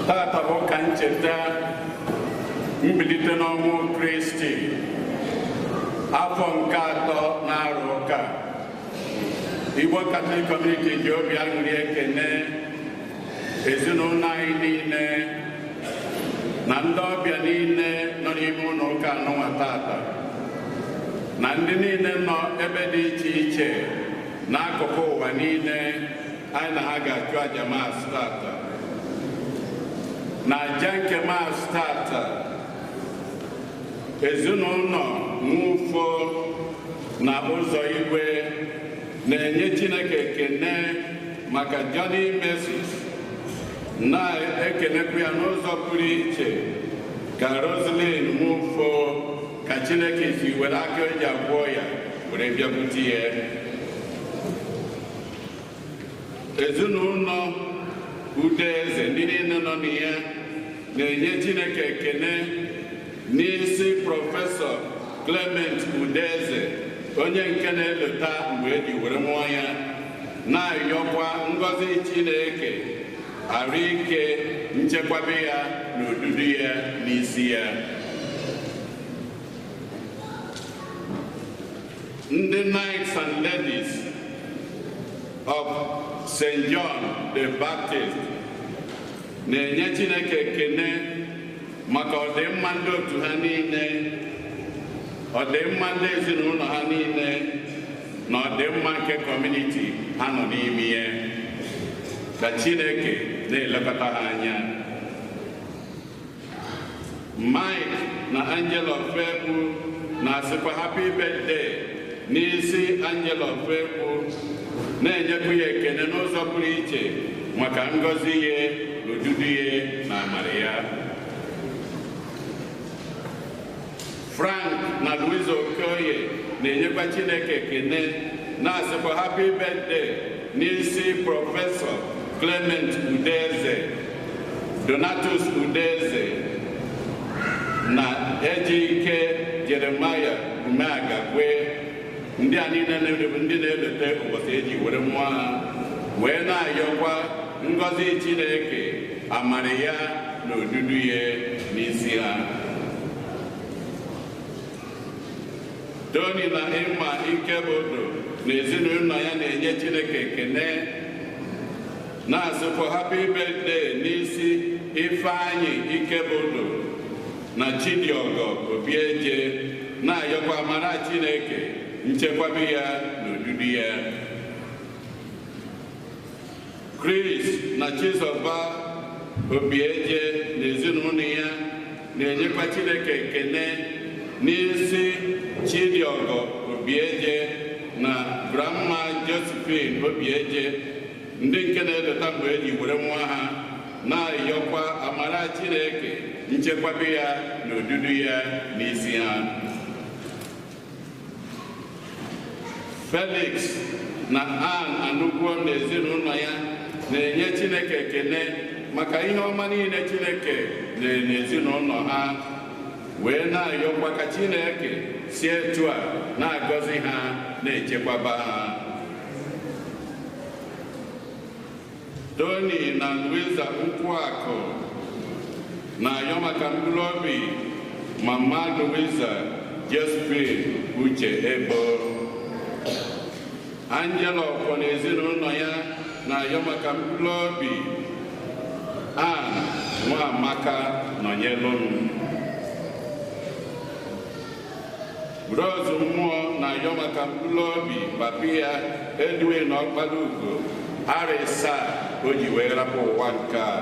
Tata bụ ka ncheta mbilite n'ọnwụ Kristi, afọ nke atọ na-arụ ụka. Igbo Catholic Community ji obi aṅụrị ekene ezinụlọ anyị niile na ndị ọbịa niile nọ n'ime ụlọ ụka anụnwa tata, na ndị niile nọ ebe dị iche iche n'akụkụ ụwa niile anyị na ha ga-achụ aja Mass tata. Na aja nke Mass tata, ezinụlọ Nwufo na ụzọ igwe na-enye Chineke ekene maka Johnny Mercies, na-ekenekwa ya n'ụzọ pụrụ iche ka Roslyn Nwufo ka Chineke si were aka eji agwọ ya were bịakwute ya. Ezinụlọ Udeze ndị niile nọ na ya na-enye Chineke ekene n'isi Prọfesọ Clement Udeze, onye nke na-elota mgbe eji were mụọ ya, na-ayọkwa ngọzi Chineke, arụ ike, nchekwabe ya na odudu ya n'isi ya. Ndị Knights and Ladies of St. John the Baptist na-enye Chineke ekene maka ọdịmma ndị otu ha niile, ọdịmma ndị ezinụlọ ha niile, na ọdịmma nke kọmuniti ha nọ n'ime ya. Ka Chineke na-elekọta ha anya. Mike na Angela Ofegbu na-asịkwa happy birthday n'isi Angela Ofegbu, na-enyekwa ya ekene n'ụzọ pụrụ iche maka ngọzi ya, odudu ya na amara ya. Frank na Louise Okoye na-enyekwa Chineke ekene, na-asịkwa happy birthday n'isi Prọfesọ Clement Udeze, Donatus Udeze na Ejike Jeremiah Umeagakwe. Ndị a niile ndị na-eleta ụbọchị eji were mụọ ha, wee na-ayọkwa ngọzi Chineke, amara ya na odudu ya n'isi ha. Tony na Emma Ikebodo na ezinụlọ ya na-enye Chineke ekene, na-asịkwa happy birthday n'isi Ifeanyị Ikebodo na Chidiogo Obieje, na-ayọkwa amara Chineke, nchekwabe ya na odudu ya. Chris na Chizoba Obieje na ezinụlọ ya na-enyekwa Chineke ekene n'isi Chidiogo Obieje na Grandma Josephine Obieje, ndị nke na-eleta mgbe eji were nwa ha, na-ayọkwa amara Chineke, nchekwabe ya na odudu ya n'isi ha. Felix na Ann Anugwo na ezinụlọ ya na-enye Chineke ekene maka ihe ọma niile Chineke mere n'ezinụlọ ha, wee na-ayọkwa ka Chineke si etu a na-agọzi ha, na-echekwaba ha. Tony na Louisa Nkwuakụ na-ayọ maka mkpụrụ obi Mama Louisa Josephine Uche Ebo. Angela Ọkwọ na ezinụlọ ya na-ayọ maka mkpụrụ obi Ann Nwamaka nọnyelụ m. Rose Mmụọ na-ayọ maka mkpụrụ obi papi ya Edwin Ọkpalugo arịsa o ji wee rapụ ụwa nke a.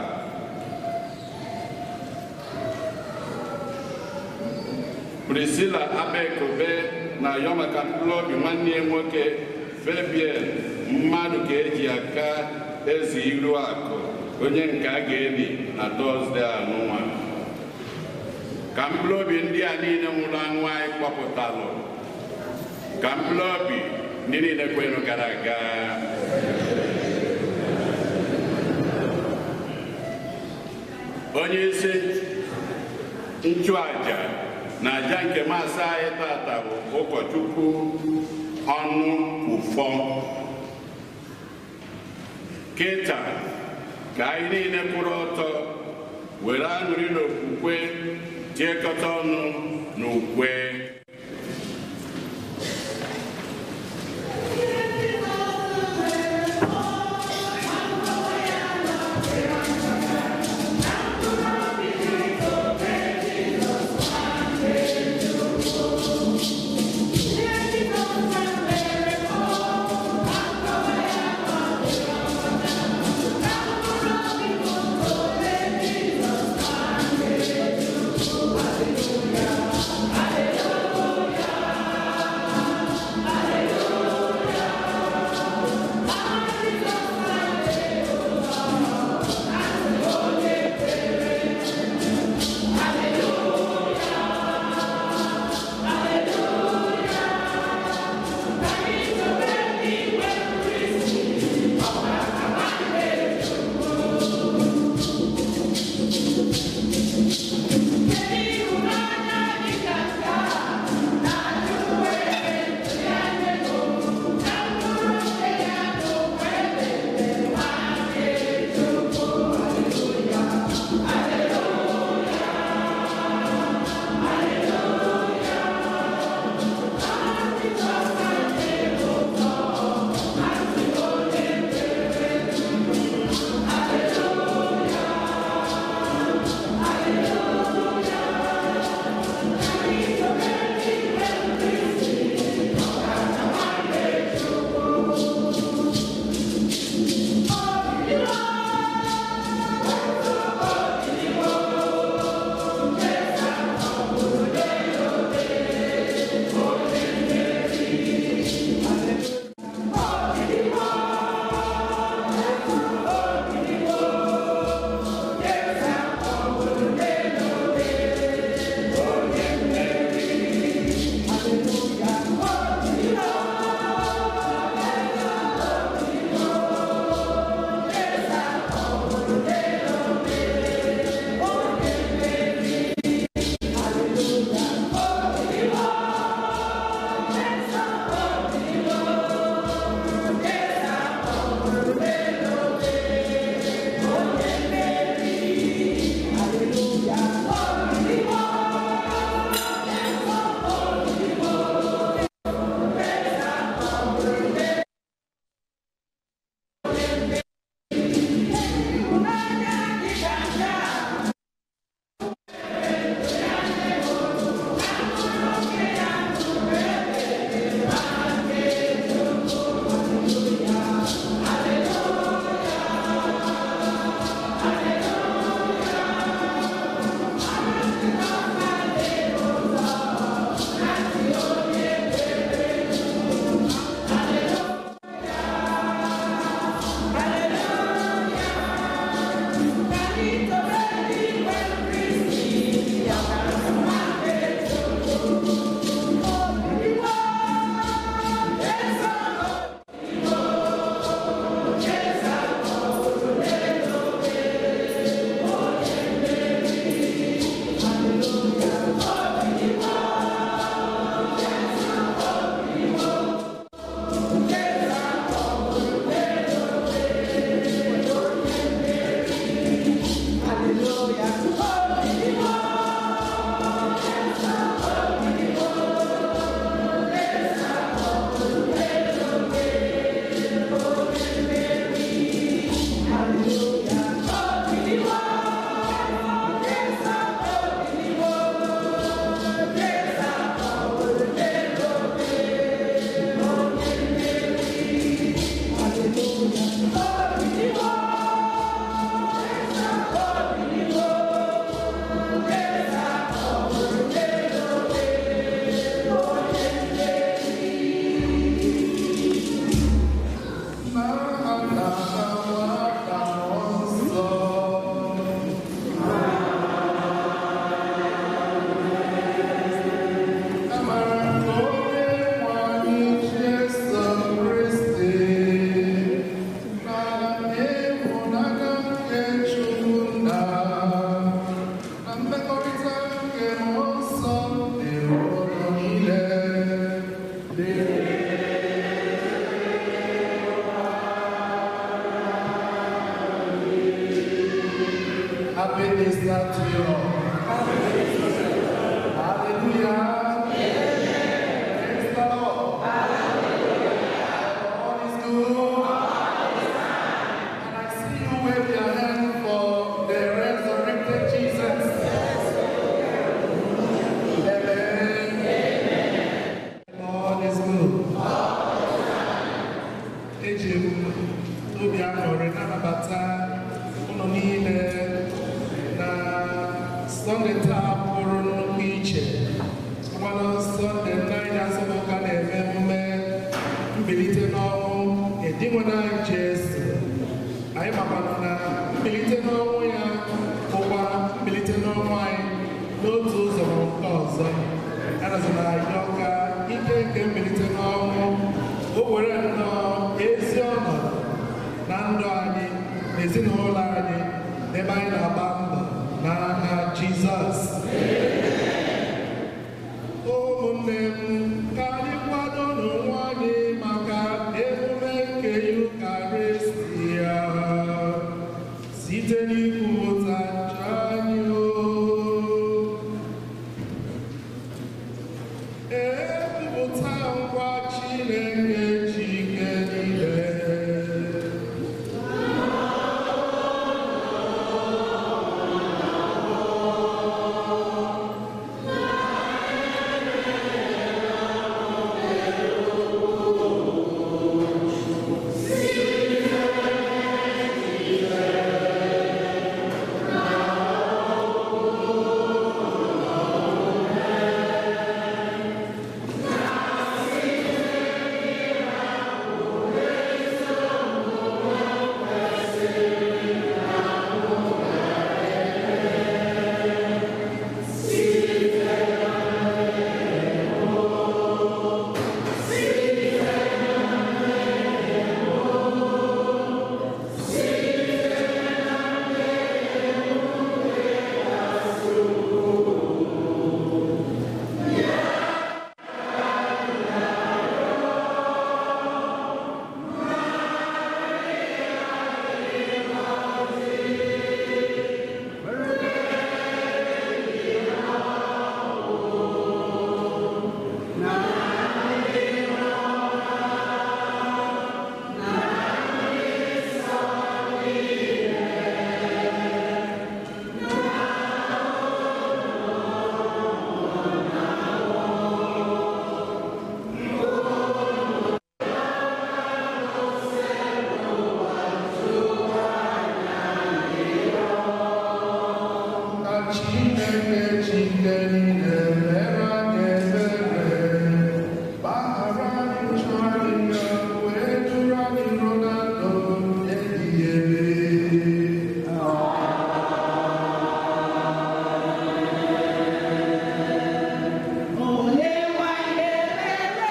Priscilla Abekobe na-ayọ maka mkpụrụ obi nwanne ya nwoke Fabian mmadụ ka eji aka eze iru akụ, onye nke a ga-eli na Tọzdee anụnwa. Ka mkpụrụ obi ndị a niile nwụrụ anwụ anyị kpọpụtalụ, ka mkpụrụ obi ndị niile kwenụ gara aga. Onye isi nchụaja na aja nke Maasị anyị tata bụ ụkọchukwu ọnụ ụfọ. Kịta ka anyị niile kwụrụ ọtọ Were aṅụrị na okwukwe tiekọta ọnụ na ukwe. Hallelujah. Happy Easter to you all. Hallelujah. Praise the Lord. All is good. And I see you wave your hand for the resurrected Jesus. Amen. Lord is good. Eji m obi aṅụrị na-anabata ụnụ niile na Sọnde taa pụrụ nnukwu iche, mmanụ Sọnde nna anyị asọmụka na-eme emume mbilite n'ọnwụ Dinwenụ anyị Jesu. Anyị makwana na mbilite n'ọnwụ ya bụkwa mbilite n'ọnwụ anyị n'otu ụzọ ma nke ọzọ. Anazina anyị ka ike nke mbilite n'ọnwụ o were nnọọ ezi ọnọdụ na ndụ anyị na ezinụlọ anyị n'ebe anyị na-agba mbọ n'aha Jizọs. Ụmụnne m, ka anyị kwado n'onwe anyị maka emume nke Yukaristia site n'ikwupụta njọ anyị. O ekwupụta ngwa Chineke Chike niile. Ka Chineke Chike niile mere anyị ebere, gbaghara anyị njọ anyị ya, wee duru anyị ruo na ndụ ebighị ebi. Onye nwe anyị ebere,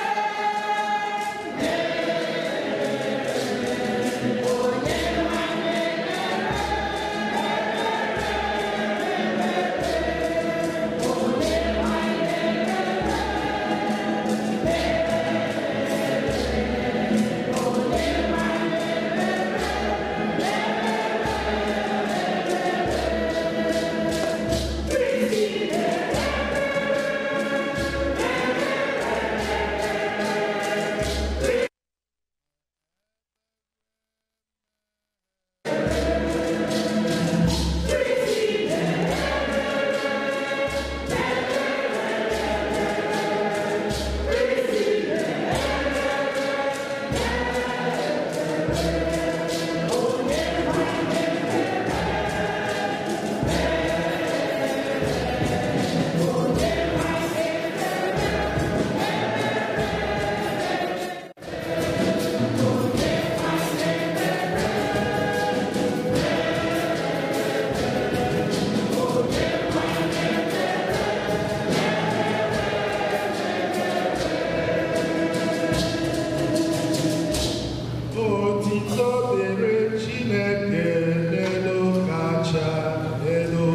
onye nwe anyị Otito dịrị Chineke n'elu kacha elu.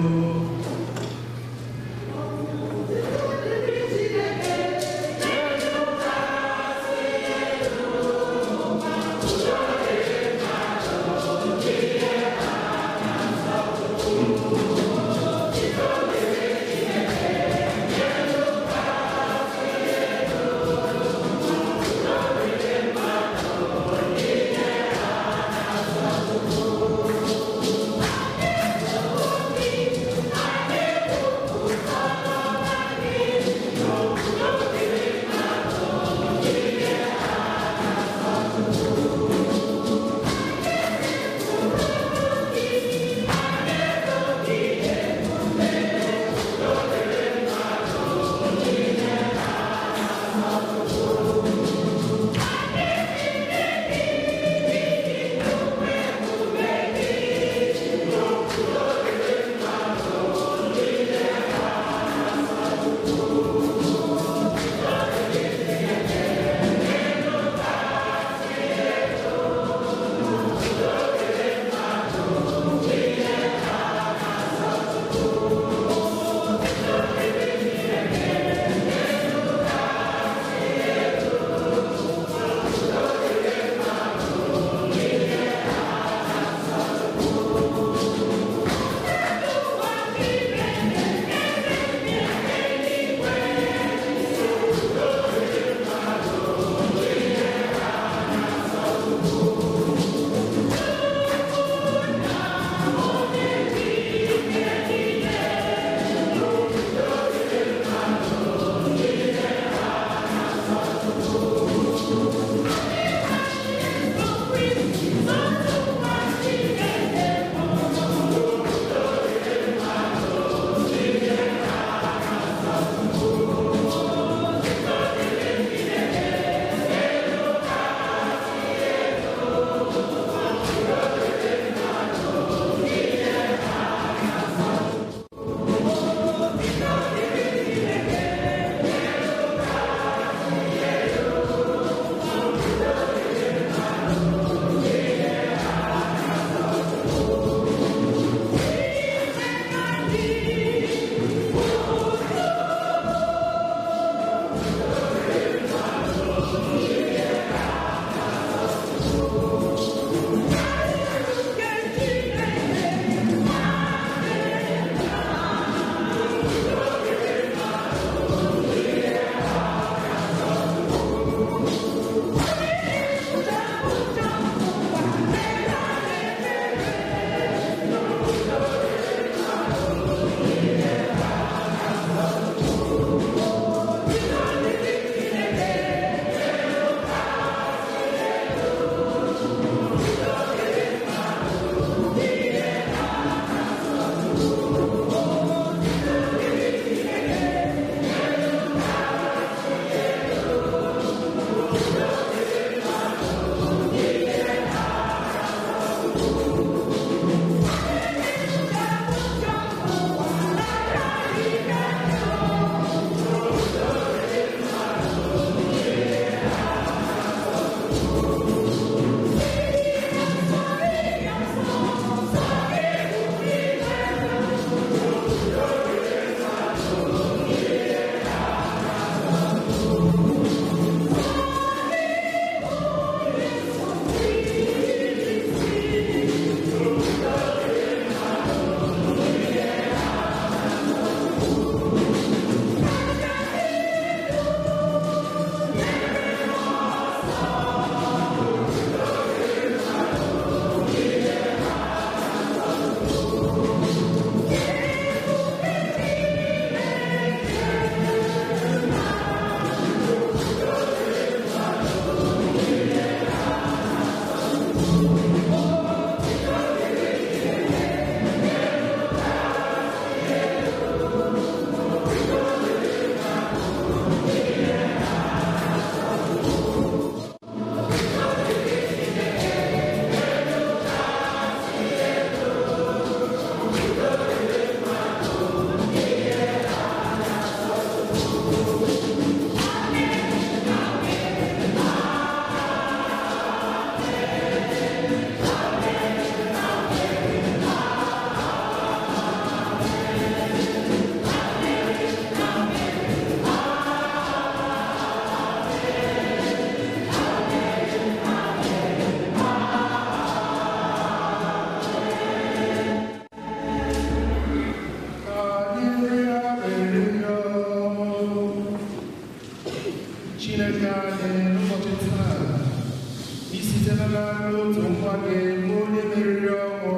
Site n'aka otu nwa gị bụ onye meriri ọnwụ,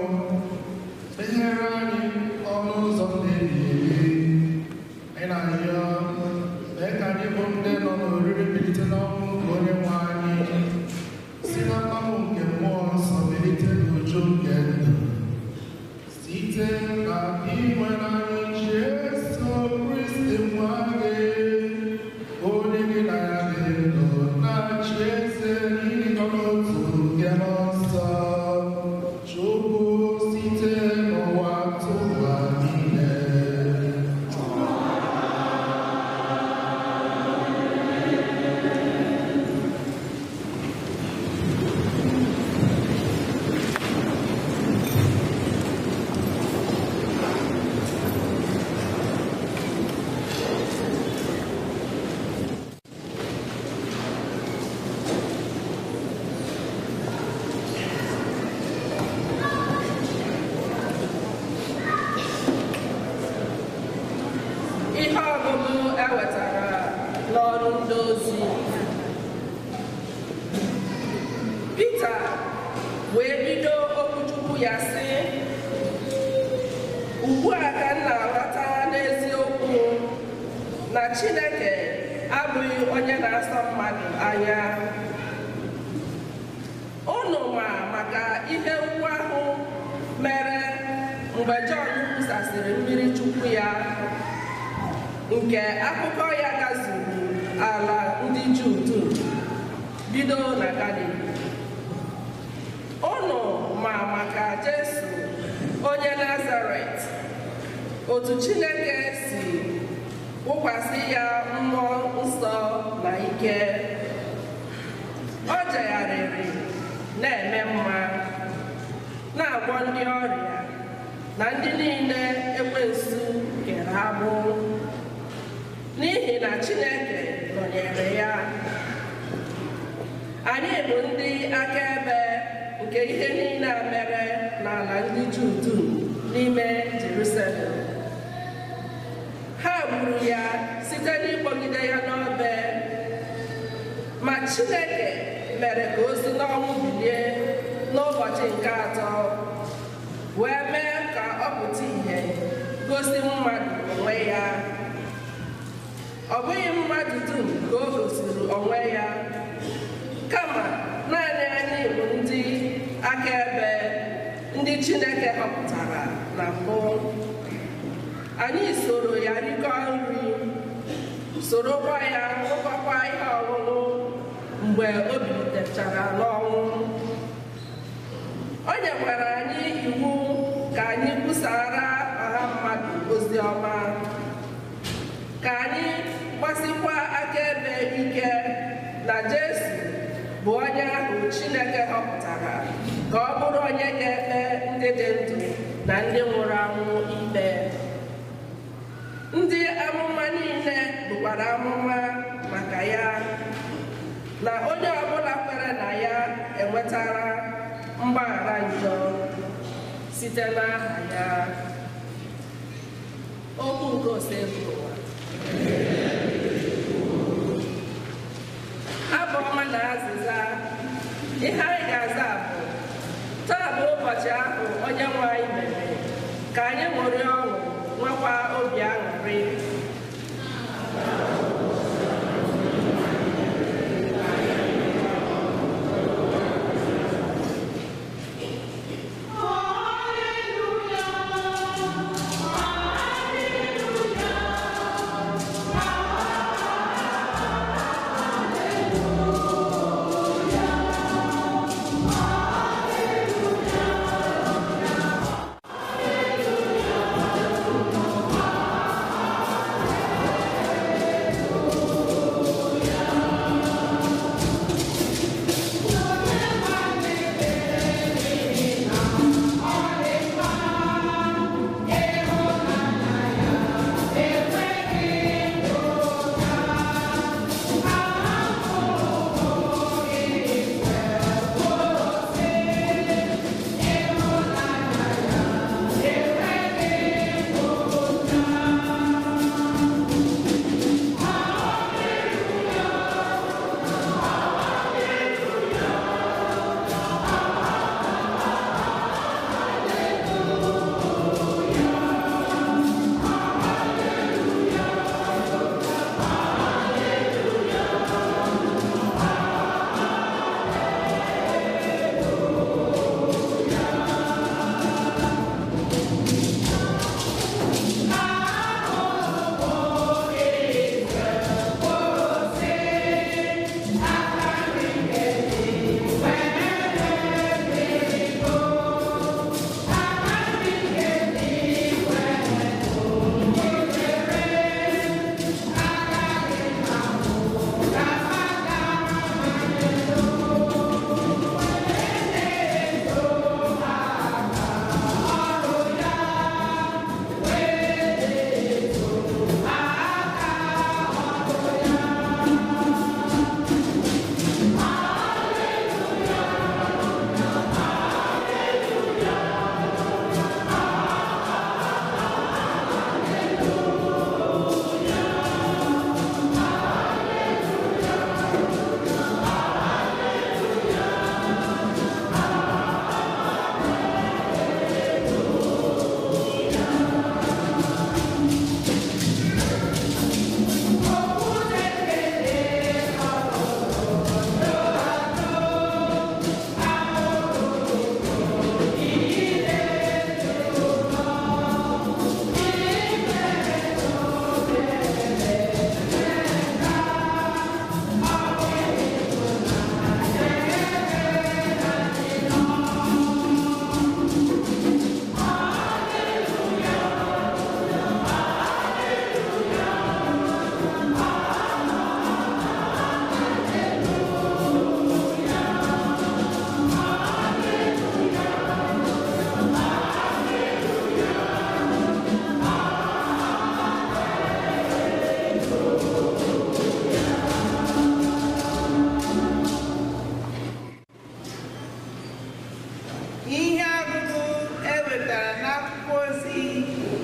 meghere anyị ọnụ ụzọ ndị ebighị ebi. Anyị na-arịọ, mee ka anyị bụ ndị nọ n'oriri mbilite n'ọnwụ nke onye nwe anyị si na mmanwụ nke mmụọ nsọ bilite n'uju nke ndụ. Site na inwe anyị Jesu Kristi nwa gị, onye gị na ya dị ndụ na-achị eze n'ịdịkọ n'otu nke mmụọ nsọ, Chukwu site n'ụwa tụwa niile. Ihe ọgụgụ e wetara n'ọrụ ndị ozi. Pita wee bido okwuchukwu ya sị, ugbu a ka m na-aghọta n'eziokwu na Chineke abụghị onye na-asọ mmadụ anya. Unu ma maka ihe ukwu ahụ mere mgbe Jọn kwusasịrị mmiri Chukwu ya, nke akụkọ ya gazuru ala ndị Juu dum bido na Galili. Unu ma maka Jesu onye Nazaret, otu Chineke si wụkwasị ya mmụọ nsọ na ike. Ọ jegharịrị na-eme mma, na-agwọ ndị ọrịa na ndị niile ekwensu kere agbụ, n'ihi na Chineke nọnyere ya. Anyị bụ ndị akaebe nke ihe niile a mere n'ala ndị Juu dum n'ime Jerusalem. Ha gburu ya site n'ịkpọgide ya n'obe, ma Chineke mere ka o si n'ọnwụ bilie n'ụbọchị nke atọ, wee mee ka ọ pụta ìhè gosi mmadụ onwe ya. Ọ bụghị mmadụ dum ka o gosiri onwe ya, kama naanị anyị bụ ndị akaebe ndị Chineke họpụtara na mbụ. Anyị soro ya rikọọ nri, sorokwa ya ṅụkọkwa ihe ọṅụṅụ mgbe o bilitechara n'ọnwụ. O nyekwara anyị iwu ka anyị kwusara ọha mmadụ ozi ọma, ka anyị gbasikwa akaebe ike na Jesu bụ onye ahụ Chineke họpụtara ka ọ bụrụ onye ga-ekpe ndị dị ndụ na ndị nwụrụ anwụ ikpe. Ndị amụma niile bukwara amụma maka ya, na onye ọbụla kwere na ya enwetara mgbaghara njọ site n'aha ya. Okwu nke Osebụwa. Abụ ọma na azịza. Ihe anyị ga-aza bụ: taa bụ ụbọchị ahụ onye nwe anyị mere ka anyị ṅụrịa ọṅụ, nwekwa obi aṅụrị. Hallelujah.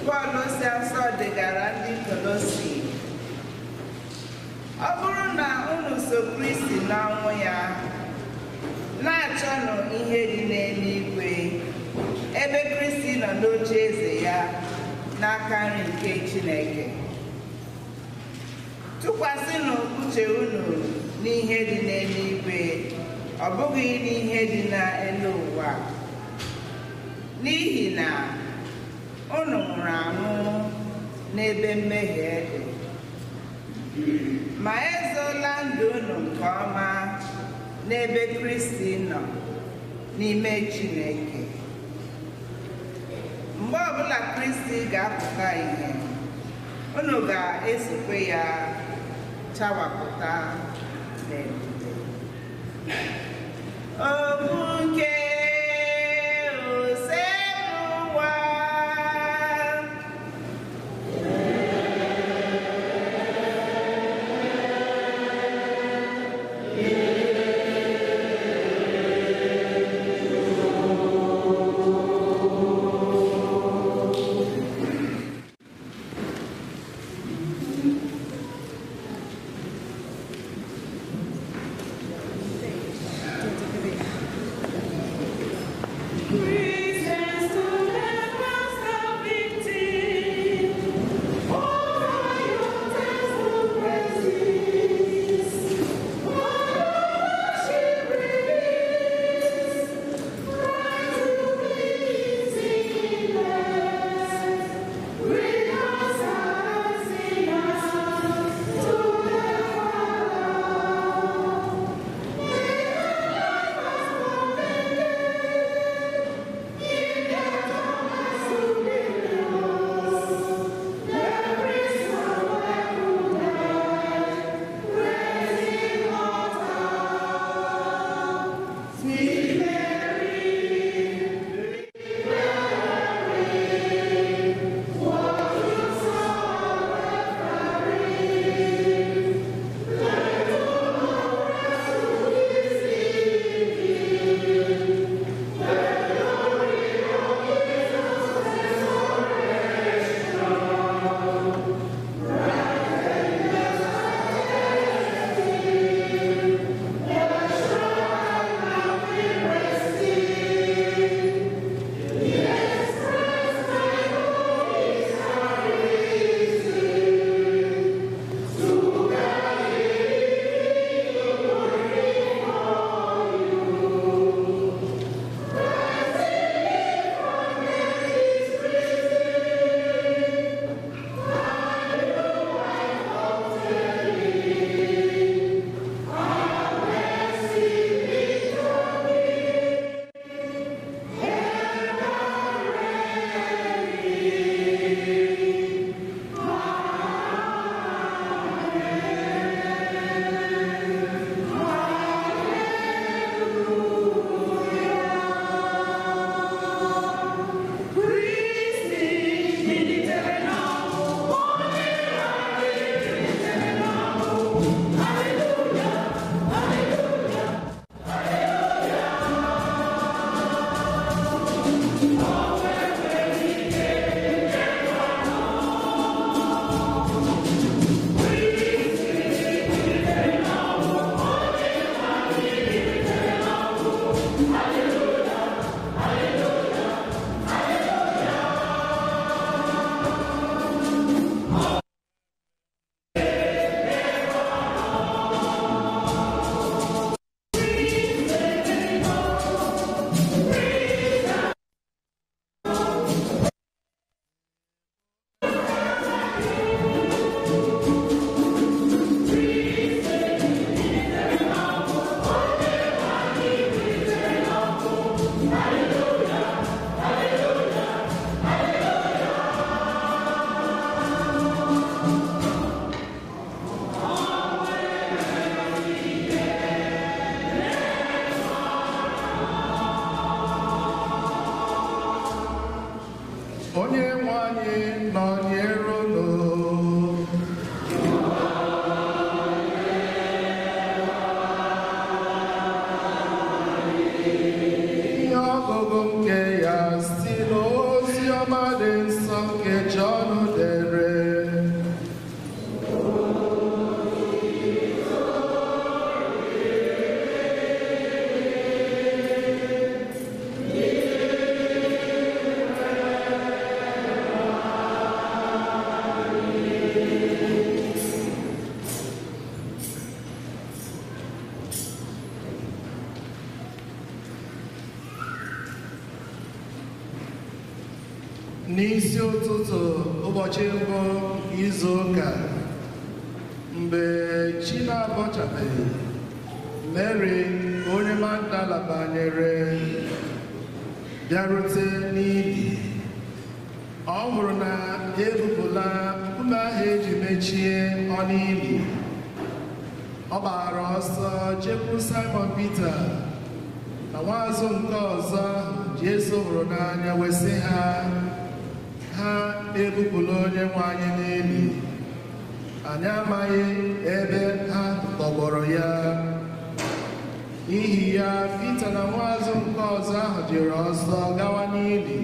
Pọl si asọ degara ndị Kolosi. Ọ bụrụ na unu so Kristi n'ọnwụ ya, na-achọnụ ihe dị n'eluigwe, ebe Kristi nọ n'oche eze ya n'aka nri nke Chineke. Tụkwasịnụ uche unu n'ihe dị n'eluigwe, ọ bụghị n'ihe dị n'elu ụwa. N'ihi na unu nwụrụ anwụ n'ebe mmehie dị, ma ezola ndụ unu nke ọma n'ebe Kristi nọ n'ime Chineke. Mgbe ọbụla Kristi ga-apụta ìhè, unu ga-esokwe ya chawapụta n'ebube. Okwu nke Osebụwa. Onye nwe anyị nọnyere unu. Ihe ọgụgụ nke ya si n'ozi ọma dị nsọ nke Jọn. N'isi ụtụtụ ụbọchị mbụ izu ụka, mgbe chi na-abọchabeghị, Mary onye Magdala banyere bịarute n'ili. Ọ hụrụ na ebupụla nkume ahụ eji mechie ọnụ ili. Ọ gbara ọsọ jekwuru Simon Peter na nwaazụ nke ọzọ ahụ Jesu hụrụ n'anya wee sị ha, ha ebupụla onye nwe anyị n'ili. Anyị amaghị ebe ha tọgbọrọ ya. N'ihi ya, Pita na nwaazụ nke ọzọ ahụ jiri ọsọ gawa n'ili.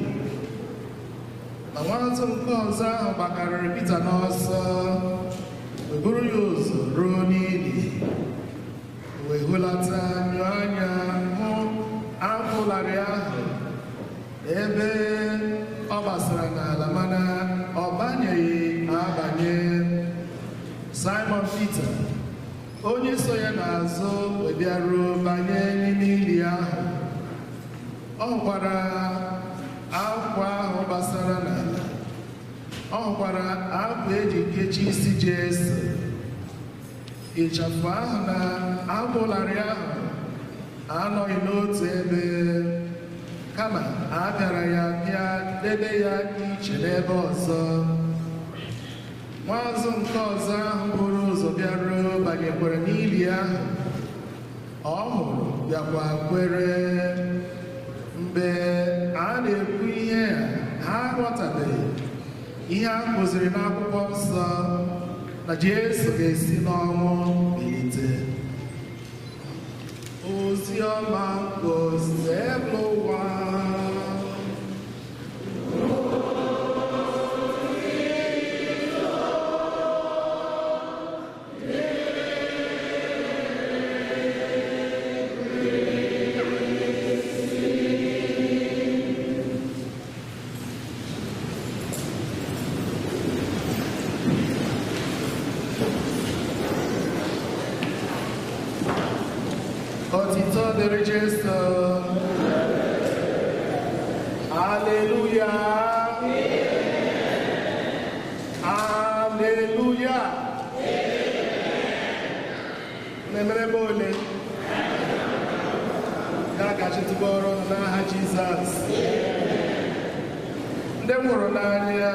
Ma nwaazụ nke ọzọ ahụ gbakarịrị Pita n'ọsọ, wee buru ya ụzọ ruo n'ili. Wee hulata nyụọ anya hụ akwụlarị ahụ ebe ọ gbasara n'ala, mana ọ banyeghị abanye. Simon Peter, onye so ya n'azụ, wee bịaruo banye n'ime ili ahụ. Ọ hụkwara akwa ahụ gbasara n'ala. Ọ hụkwara akwa eji kechie isi Jesu. Ịchafụ ahụ na akwụlarị ahụ anọghị n'otu ebe, kama a bịara ya bịa debe ya iche n'ebe ọzọ. Nwaazụ nke ọzọ ahụ buru ụzọ bịaruo banyekwara n'ili ahụ. Ọ hụrụ bịakwa kwere. Mgbe a na-ekwu ihe a, ha aghọtabeghị ihe a kụziri n'akwụkwọ nsọ na Jesu ga-esi n'ọnwụ bilite. Ozi ọma Osebụlụwa. Otito dịrị Jesu. Haleluya. Haleluya. Na-emere m ole ga-agachi tụbọrọ n'aha Jizọs. Ndị m hụrụ n'anya,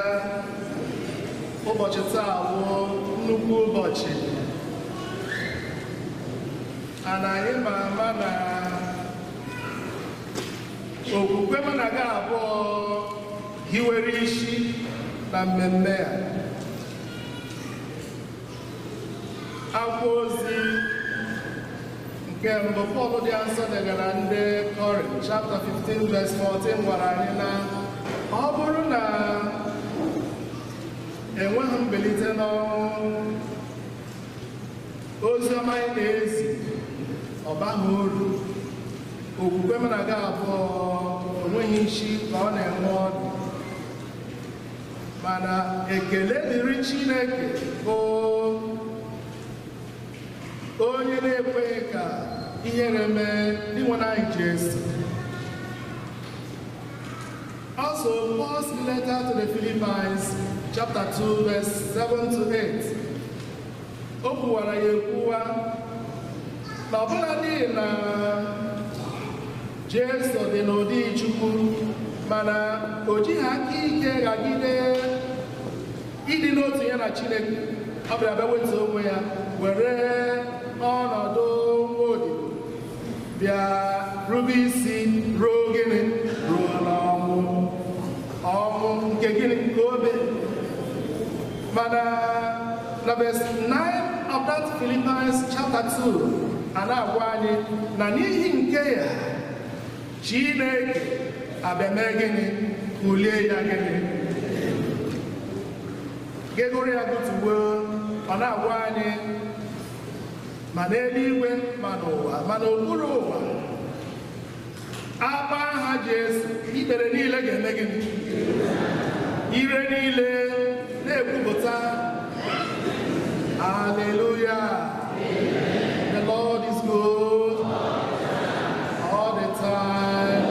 ụbọchị taa wụ nnukwu ụbọchị. Ana anyị ma ama na okwukwe mụ na gị abụọ hiwere isi na mmemme a. Akwụkwọ ozi nke mbụ Pọl dị nsọ degara ndị Kọrint chapter 15 verse 14 gwara anyị na ọ bụrụ na enweghị mbilite n'ọnwụ, ozi ọma anyị na-ezi ọ baghị uru. Okwukwe mụ na gị abụọ onweghị isi ka ọ na-enwe ọdụ. Mana ekele dịrị Chineke bụ onye na-ekweghị ka ihere mee Dinwenụ anyị Jesu. Also, Paul's letter to the Philippians chapter 2 verse 7 to 8. O kwuwara ya ekwuwa na ọbụla n'ihi na Jesu dị n'ụdị Chukwu, mana o jighị aka ike ghagide ịdị n'otu ya na Chineke. Ọ bịara bịa wetu onwe ya, were ọnọdụ nwa odibo bịa rube isi ruo gịnị? Ruo n'ọnwụ. Ọnwụ nke gịnị? Nke obe. Mana na verse 9 of that Philippians chapter 2, a na-agwa anyị na n'ihi nke ya Chineke abịa mee gịnị? Kulie ya gịnị? Gị gụrụ ya gụtugbo, ọ na-agwa anyị ma n'eluigwe ma n'ụwa ma n'okpuru ụwa, akpa aha Jesu, ikpere niile ga-eme gịnị? Ire niile na-ekwupụta Hallelujah. The Lord is good all the time.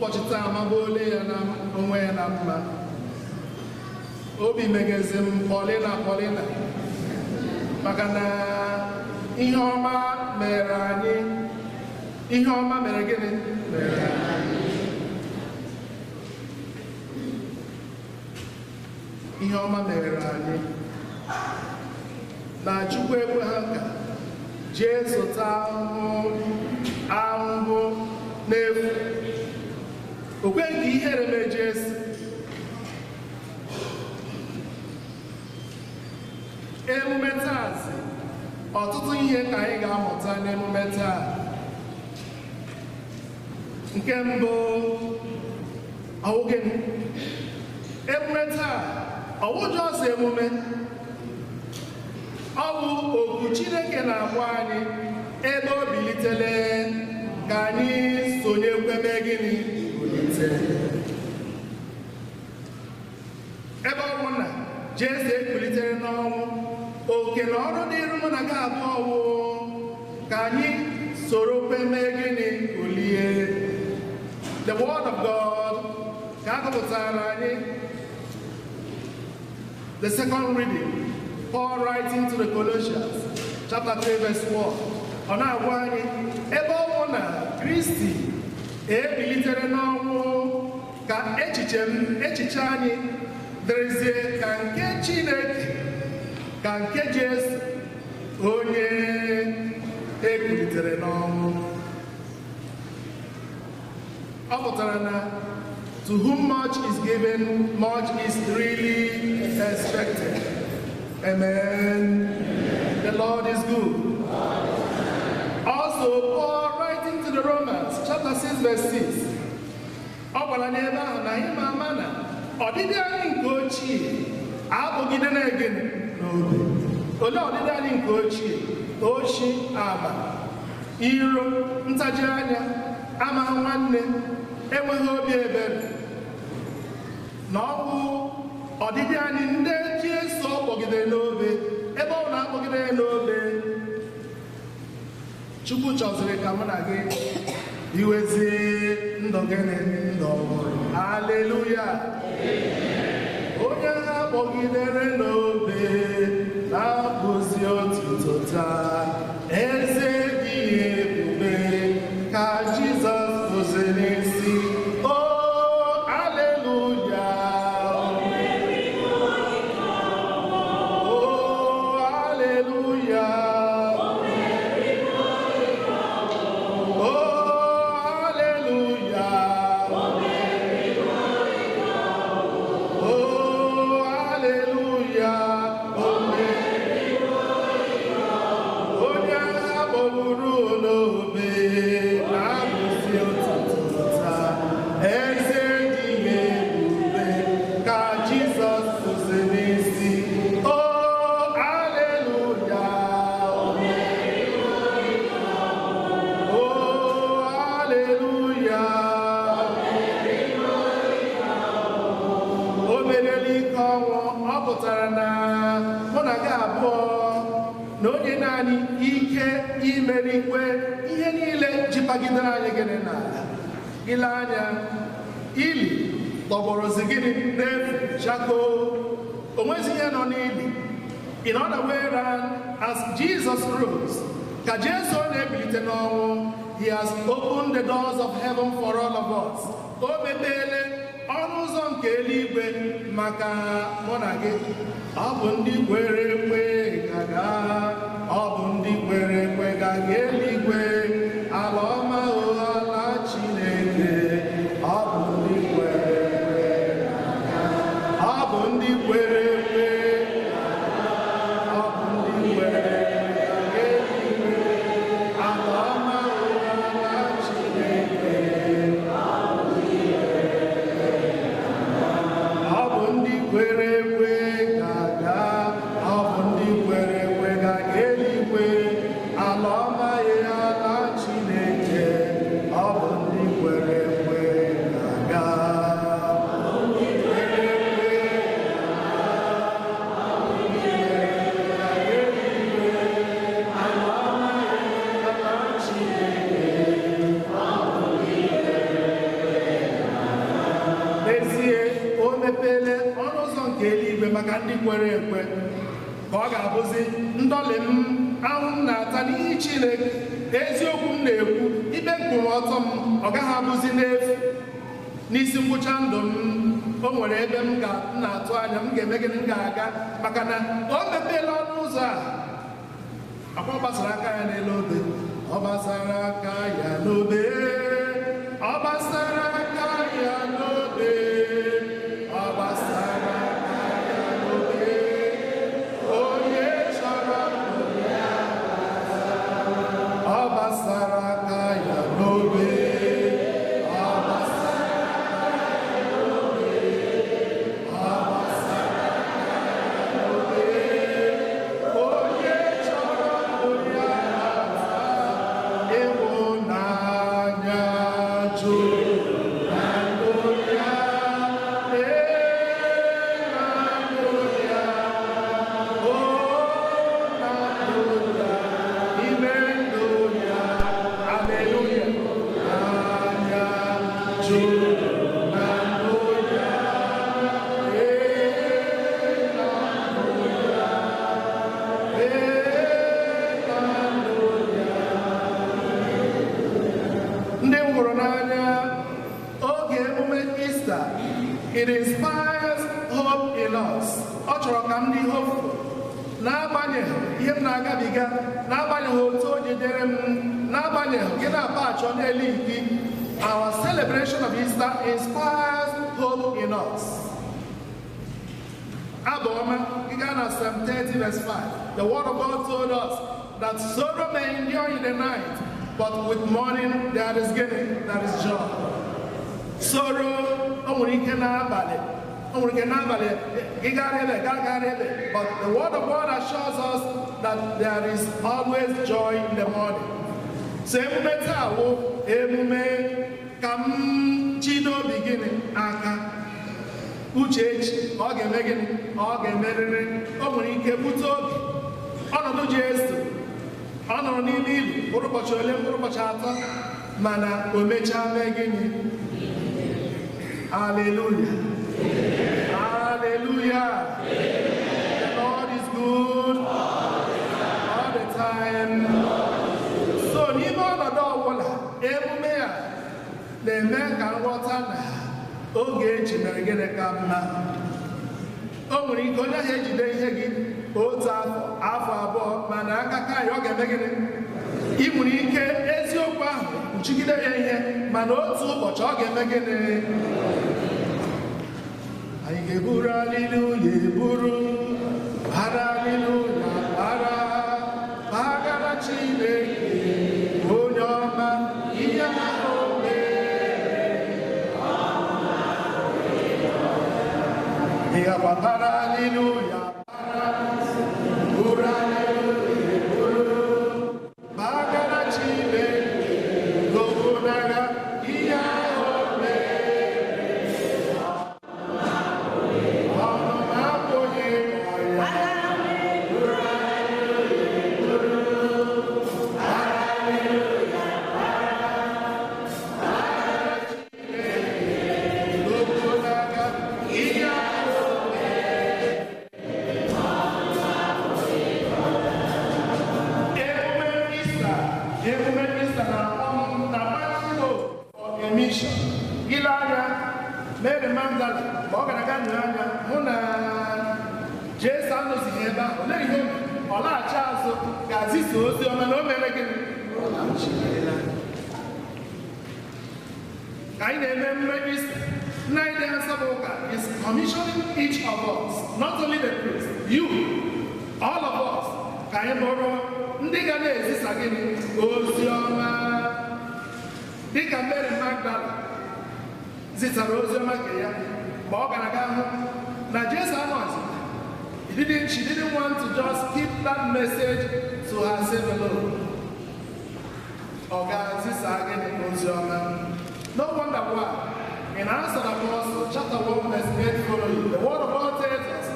Ụbọchị taa amagbuola ya na onwe ya na mma. Obi megezi m Paulina Paulina maka na ihe ọma mere anyị. Ihe ọma mere gịnị? Mere anyị. Ihe ọma mere anyị na Chukwu ekwe ha ka jee zụta ahụhụ n'efu. O kweghị ka ihere mee Jesu. Emume taa zi ọtụtụ ihe ka anyị ga-amụta n'emume taa. Nke mbụ, ọwụ gịnị? Emume taa ọwụ jọs emume, ọwụ oku Chineke na-agwa anyị ebe o bilitele ka anyị sonye kweme gịnị? Bilite. Ebe ọ bụ na Jesu ebilitere n'ọnwụ, oke na ọrụ dịrị mụ na gị abụọ wụ ka anyị soro kweme gịnị? Kulie. The word of God ka a gụpụtara anyị. The second reading, Paul writing to the Colossians, chapter 3, verse 1. Ọ na-agwa anyị ebe ọ bụ na Kristi ebilitere n'ọnwụ ka echiche echiche anyị dịrịzie ka nke Chineke, ka nke Jesu onye ebilitere n'ọnwụ. Ọ pụtara na to whom much is given, much is really expected. Amen. The Lord is good. Also, Paul writing to the Romans, chapter 6, verse 6. Ọ gwara n'ebe ahụ na anyị ma ama na ọdịdị anyị nke ochie abụgide na gịnị? N'obe. Olee ọdịdị anyị nke ochie? Ochi, ama, iro, ntaji anya, amaghị nwanne, enweghị obi ebere. Na ọ bụ ọdịdị anyị ndị Jesu kpọgidere n'obe. Ebe ọ na-akpọgidere n'obe, Chukwu chọziri ka mụ na gị iwezie ndụ gịnị? Ndụ ọhụrụ. Haleluya. Onye ha kpọgidere n'obe na-abụzi otuto taa. Eze dị ebube ka Jizọs bụziri isi. Oh, haleluya. Oh, haleluya. Oh, haleluya. Oh, haleluya. Onye agha kpọgburu n'obe na-abụzi otuto taa. Eze dị ebube ka Jizọs bụziri isi. Oh, haleluya. Oh, haleluya. O meriela ike ọnwụ. Ọ pụtara na mụ na gị abụọ na onye naanị ike imerikwe ihe niile jipagidere anyị gịnị n'ala. Ile anya, ili tọgbọrọzi gịnị? N'efu, chakoo. O nweghịzi ihe nọ n'ili. In other way round, as Jesus rose, ka Jesu na-ebilite n'ọnwụ, he has opened the doors of heaven for all of us. O mepeele ọnụ ụzọ nke eluigwe maka mụ na gị. Ọ bụ ndị kwere ekwe ga-aga, ọ bụ ndị kwere ekwe ga-aga eluigwe, ala ọma o ala Chineke. Ọ bụ ndị kwere ekwe ga-aga, ọ bụ ndị kwere ekwe, ọ bụ ndị kwere ekwe ga-aga eluigwe, ala ọma o ala Chineke. Ọ bụ ndị kwere ekwe ga-aga, ọ bụ ndị kwere ekwe ga-aga eluigwe. Maka ndị kwere ekwe ka ọ ga-abụzi ndọlị m, ahụ m na-ata n'ihi Chineke, eziokwu m na-ekwu, ikpe nkwụmọtọ m, ọ gaghị abụzi n'efu. N'isi ngwụcha ndụ m, o nwere ebe m na-atụ anya m ga-eme gịnị, m ga-aga, maka na o mepeela ọnụ ụzọ a. Akwa gbasara aka ya n'elu obe, ọ gbasara aka ya n'obe, ọ gbasara aka ya n'obe, ọ gbasara aka ya n'obe, onye chọrọ ya, ọ gbasara aka ya n'obe, ọ gbasara aka ya n'obe, ọ gbasara aka ya n'obe, onye chọrọ ya, ịhụnanya juru na ndụ ya, ee, na ndụ ya, o na ndụ ya, ime ndụ ya, aleluya, anya juru na ndụ ya, ee, na ndụ ya, ee, na ndụ ya. Ndị m hụrụ n'anya, oge emume Ista, it inspires hope in us. Ọ chọrọ ka m dị hopeful n'agbanyeghị ihe m na-agabiga, n'agbanyeghị otu o jidere m, n'agbanyeghị gị na-apa achọ n'elu gị. Our celebration of Easter inspires hope in us. Abụ ọma, ị gaa na Psalm 30 verse 5, the word of God told us that sorrow may endure in the night, but with morning there is gịnị? There is joy. Sorrow, o nwere ike n'abalị, o nwere ike n'abalị gị gara ebe gaa gara ebe, but the word of God assures us that there is always joy in the morning. So emume taa wụ emume ka m jide obi gịnị aka. Uche echi ọ ga-eme gịnị? Ọ ga-emerịrị. O nwere ike bute obi ọnọdụ Jesu, ọ nọrọ n'ime ili mkpụrụ ụbọchị ole, mkpụrụ ụbọchị 3, mana o mechaa mee gịnị? Hallelujah. Hallelujah. The Lord is good all the time. So n'ime ọnọdụ ọbụla, emume a na-eme ka nghọta na oge echi mere gịnị ka mma. O nwere ike onye ahụ ejide ihe gị otu afọ, afọ 2, mana aka ka ya ọ ga-eme gịnị? Ị nwere ike eziokwu ahụ kpuchigide ya ihe, mana otu ụbọchị ọ ga-eme gịnị? Anyị ga-eburu aliluya eburu, bara aliluya bara, bagara Chineke onye ọma ihe ahụ mere. Ị ga-agbabara aliluya bara, buru aliluya eburu, bagara Chineke ogonaga ihe ahụ mere. Ọnụ m apụghị ịkọ ya. Ogonaga ihe ahụ mere. Emume Ista, emume Ista na-akpọ m na Bible for a mission. Ile anya Mary Magdalene ma ọ gara aga nyere anya hụ na Jesu anọzighị ebe ahụ. Olee ihe o mere? Ọ laghachi azụ ga-azisa ozi ọma na o mere gịnị? Ọ laghachiela. Ka anyị na-eme emume Ista, nna anyị dị nsọ bụ ụka is commissioning each of us, not only the priest, you, all of us, ka anyị bụrụ ndị ga na-ezisa gịnị? Ozi ọma. Dịka Mary Magdalene zisara ozi ọma nke ya mgbe ọ gara aga hụ na Jesu anọzi. She didn't want to just keep that message to herself alone. Ọ ga-ezisa gịnị? Ozi ọma. No wonder why. In Acts of Apostles, chapter 1, verse 8 following, the word of God tells us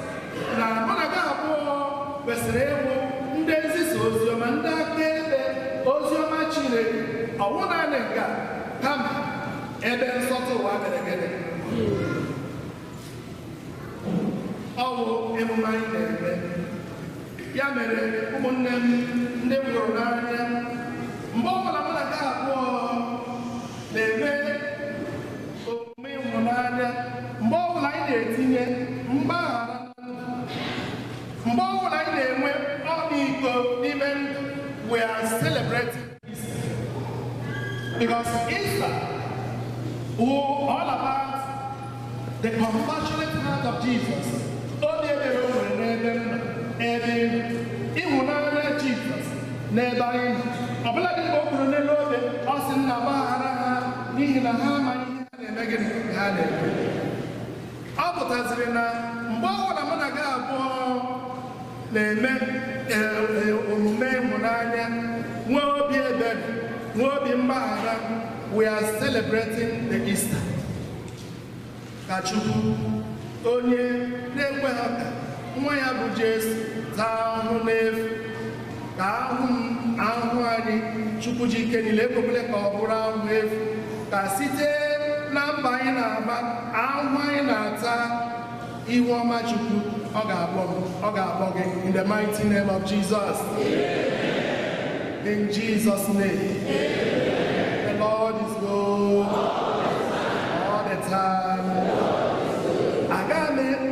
na mụ na gị abụọ kwesịrị ịbụ ndị nzisa oziọma, ndị akaebe oziọma Chineke. Ọ wụ naanị nke a, kama ebe nsọtụ ụwa mere gịnị? Ọ bụ emume anyị na-eme. Ya mere, ụmụnne m ndị m hụrụ n'anya, mgbe ọbụla mụ na gị abụọ na-eme omume ịhụnanya, mgbe ọbụla anyị na-etinye mgbaghara, mgbe ọbụla anyị na-enwe ọmịiko n'ime ndụ, we are celebrating Easter. Because Easter was all about the compassionate heart of Jesus. Obi ebere o nwere n'ebe m nọ, ebe ị nọ. Ịhụnanya Jizọs n'ebe anyị nọ. Ọbụla dị mgbe o kwuru n'elu obe, ọ sị, "Nna, gbaghara ha n'ihi na ha amaghị ihe ha na-eme." Gịnị ha na-eme? Ọ pụtaziri na mgbe ọbụla mụ na gị abụọ na-eme omume ịhụnanya, nwee obi ebere, nwee obi mgbaghara, we are celebrating the Easter. Ka Chukwu onye na-ekweghị ka nwa ya bụ Jesu taa ahụhụ n'efu, ka ahụ m ahụhụ anyị, Chukwu ji ike niile ekwekwele ka ọ bụrụ ahụhụ efu, ka site na mba anyị na-agba, ahụhụ anyị na-ata, ihu ọma Chukwu ọ ga-agbọ m, ọ ga-agbọ gị, in the mighty name of Jesus. In Jesus' name. The Lord is good all the time. Agaghị m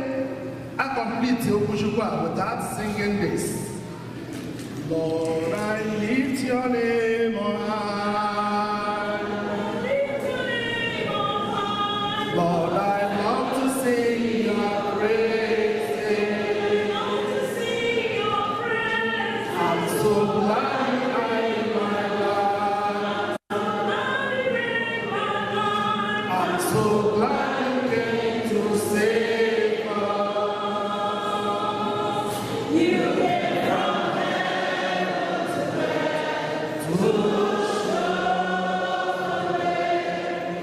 a-complete okwuchukwu a without singing this. Lord, I lift your name on high. Lord, I love to sing your praises. I'm so glad you are in my life. I'm so glad you came to save us. You came from heaven to show the way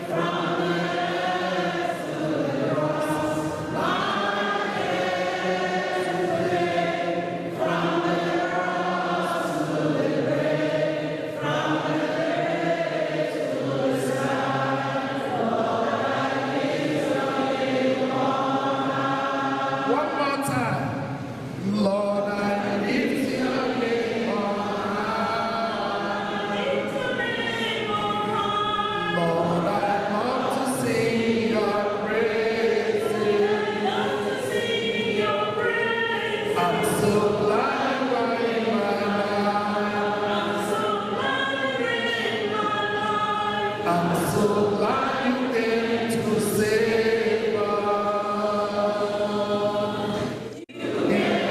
from earth to the cross. My today, from the cross to the grave, from the grave to the sky. Lord, I lift your name on high. One more time. Lord, I lift your name on high. Lord, I love to sing your praises. I'm so glad you are in my life. I'm so glad you came to save us. You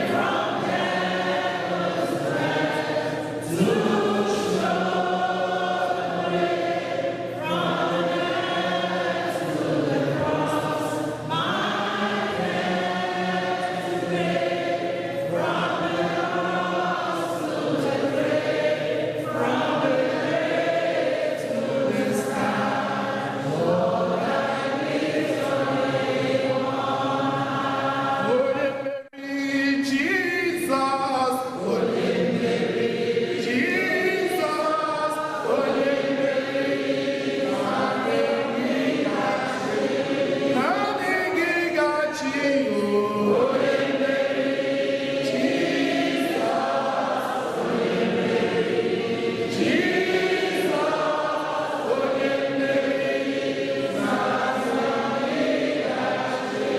from heaven to show the way from earth to the cross. My today, from the cross to the grave, from the grave to the sky. Lord, I lift your name on high. Onye mmeri Jizọs, onye mmeri Jizọs, onye mmeri, naanị gị ga-achị o. Onye mmeri Jizọs, onye mmeri Jizọs, onye mmeri, naanị gị ga-achị.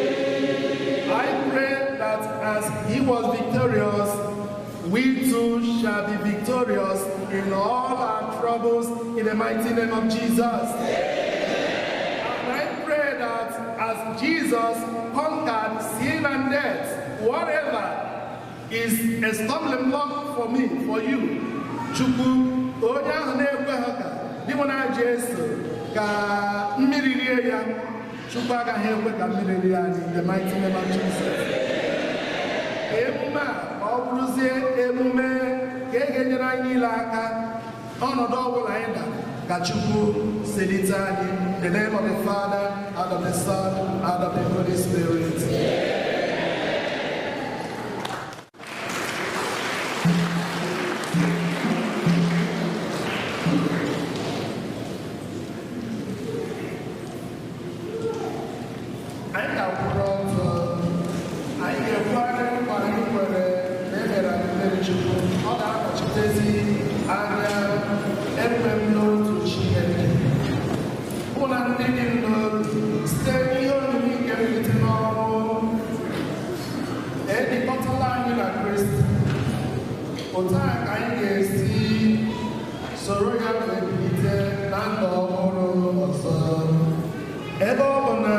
I pray that as he was victorious, we too shall be victorious in all our troubles in the mighty name of Jesus. And I pray that as Jesus conquered sin and death, whatever is a stumbling block for me, for you, Chukwu, onye ahụ na-ekweghị ka dị mụ na Jesu ka mmiri rie ya, Chukwu agaghị ekwe ka mmiri rie anyị in the mighty name of Jesus. Emume a ka ọ bụrụzie emume ka e ga-enyere anyị niile aka ọnọdụ ọbụla anyị dara, ka Chukwu selite anyị. In the name of the Father, and of the Son, and of the Holy Spirit. Anyị ga-akwụrụ ọtọ. Anyị ya wee bilite na ndụ ọhụrụ ọzọ. Ebe ọ bụ na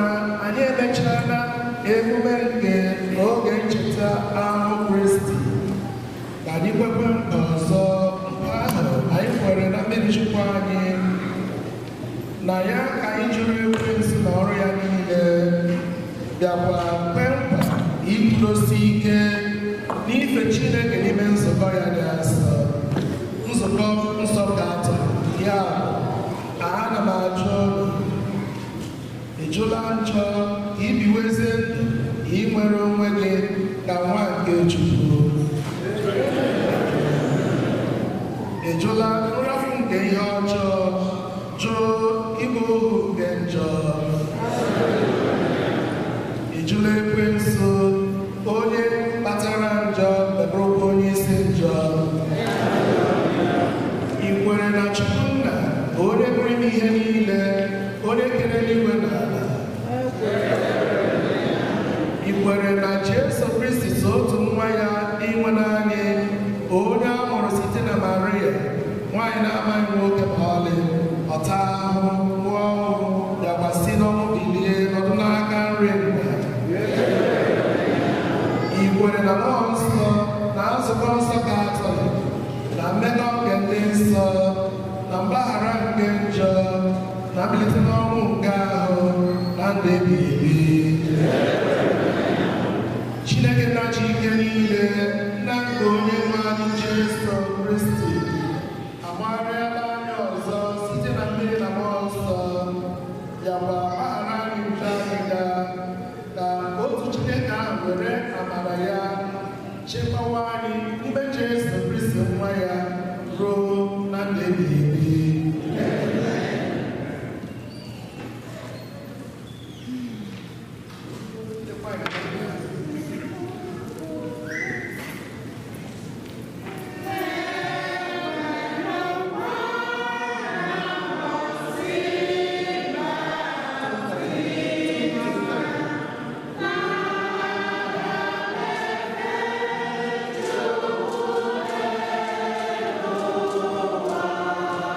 anyị emechaala emume nke oge ncheta ahụ Kristi, ka anyị kwekwe nkwa ọzọ nke ahụ anyị kwere na mmiri Chukwu anyị, na ya ka anyị jụrụ ekwensu na ọrụ ya niile, bịakwa kwe nkwa iguzosi ike n'ife Chineke n'ime nzukọ ya dị asọ, nzukọ nsọ Katọlik. Ya bụ, ana m ajụ unu, ị jụla njọ ka ibiwezie ndụ ị nwere onwe gị ka nwa nke Chukwu? Ị jụla nrafu nke ihe ọjọọ, jụ ịbụ ohu nke njọ? Ị jụla ekwensu onye kpatara njọ ma bụrụkwa onye isi njọ? Ị kwere na Chukwu Nna, onye pụrụ ime ihe niile, onye kere eluigwe na ala? Ị kwere na Jesu Kristi so otu nwa ya inwe naanị, onye a mụrụ site na Maria, nwaanyị na-amaghị nwoke ma ọlị, ọ taa ahụhụ, nwụọ ọnwụ, bịakwa si n'ọnwụ bilie nọdụ n'aka nri Nna? Ị kwere na Mmụọ Nsọ, na nzukọ nsọ Katọlik, na mmekọ nke ndị nsọ, na mgbaghara nke njọ, na mbilite n'ọnwụ nke ahụ, na ndụ ebighị ebi? Chineke nna ji ike niile, nna nke onye nwe anyị Jesu Kristi, amagharịala anyị ọzọ site na mmiri na Mmụọ Nsọ, bịakwa gbaghara anyị njọ anyị ga, ka otu Chineke ahụ were amara ya chekwawa anyị n'ime Jesu Kristi nwa ya ruo na ndụ ebighị ebi. Thank you.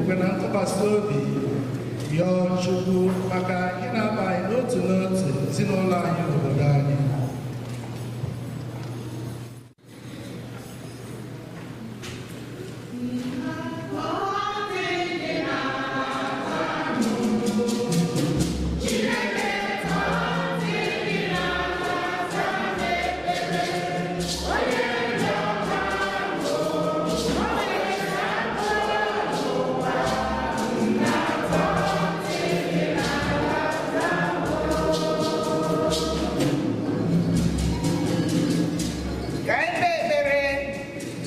Okwukwe na ntụkwasị obi rịọ Chukwu maka ịnaba anyị n'otu N'otu ezinụlọ anyị na obodo anyị. Ka anyị kpee ekpere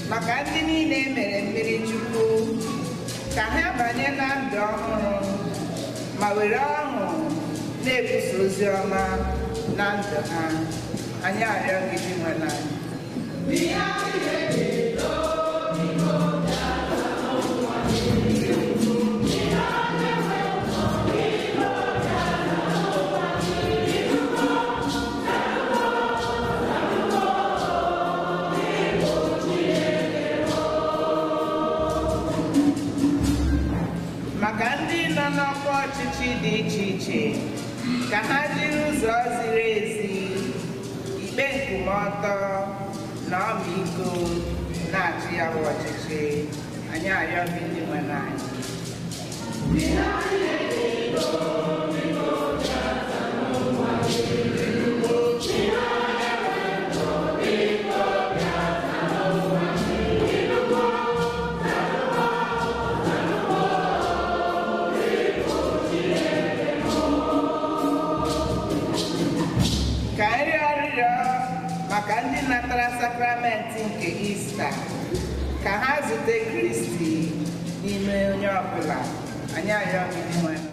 maka ndị niile e mere mmiri Chukwu, ka ha banye na ndụ ọhụrụ ma were ọṅụ na-ekwusa ozi ọma na ndụ ha. Anyị arịọ gị, Dinwenụ anyị. Maka ndị nọ n'ọkwa ọchịchị dị iche iche, ka ha jiri ụzọ ziri ezi, ikpe nkwụmọtọ na ọmịiko na-achị ya bụ ọchịchị. Anyị arịọ gị, Dinwenụ anyị. Ka anyị rịọ arịrịọ maka ndị natara sakramenti nke Ista, ka ha zute Kristi n'ime onye ọbụla. Anyị arịọ gị, Dinwenụ.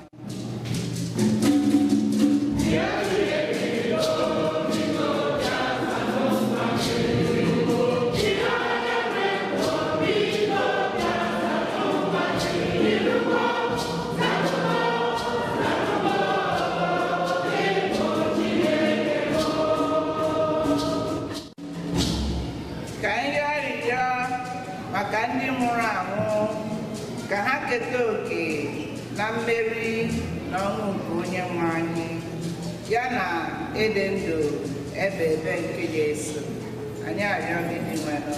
Ka anyị rịọ arịrịọ maka ndị nwụrụ anwụ, ka ha keta òkè na mmeri na ọnwụ nke onye nwe anyị, ya na ịdị ndụ ebe ebe nke Jesu. Anyị arịọ gị, Dinwenụ.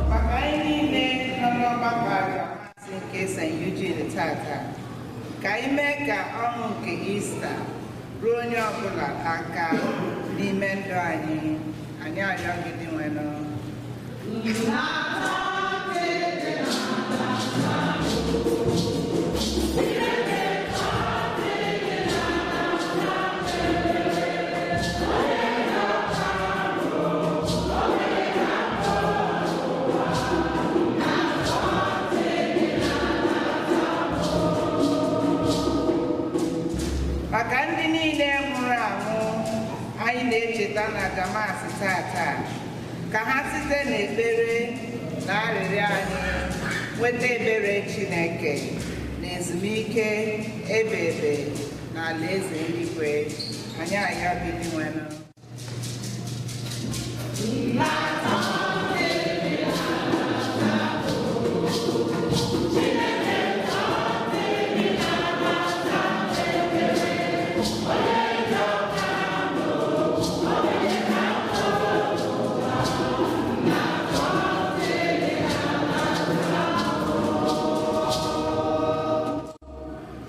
Maka anyị niile nọ n'ọgbakọ aja nke St. Eugene tata, ka anyị mee ka ọṅụ nke Ista ruo onye ọbụla aka n'ime ndụ anyị. Anyị arịọ gị, Dinwenụ. Maka ndị niile nwụrụ anwụ anyị na-echeta na Damas tata, ka ha site n'ekpere na arịrịọ anyị nweta ebere Chineke na ezumike ebe ebe na alaeze eluigwe. Anyị arịọ gị, Dinwenụ.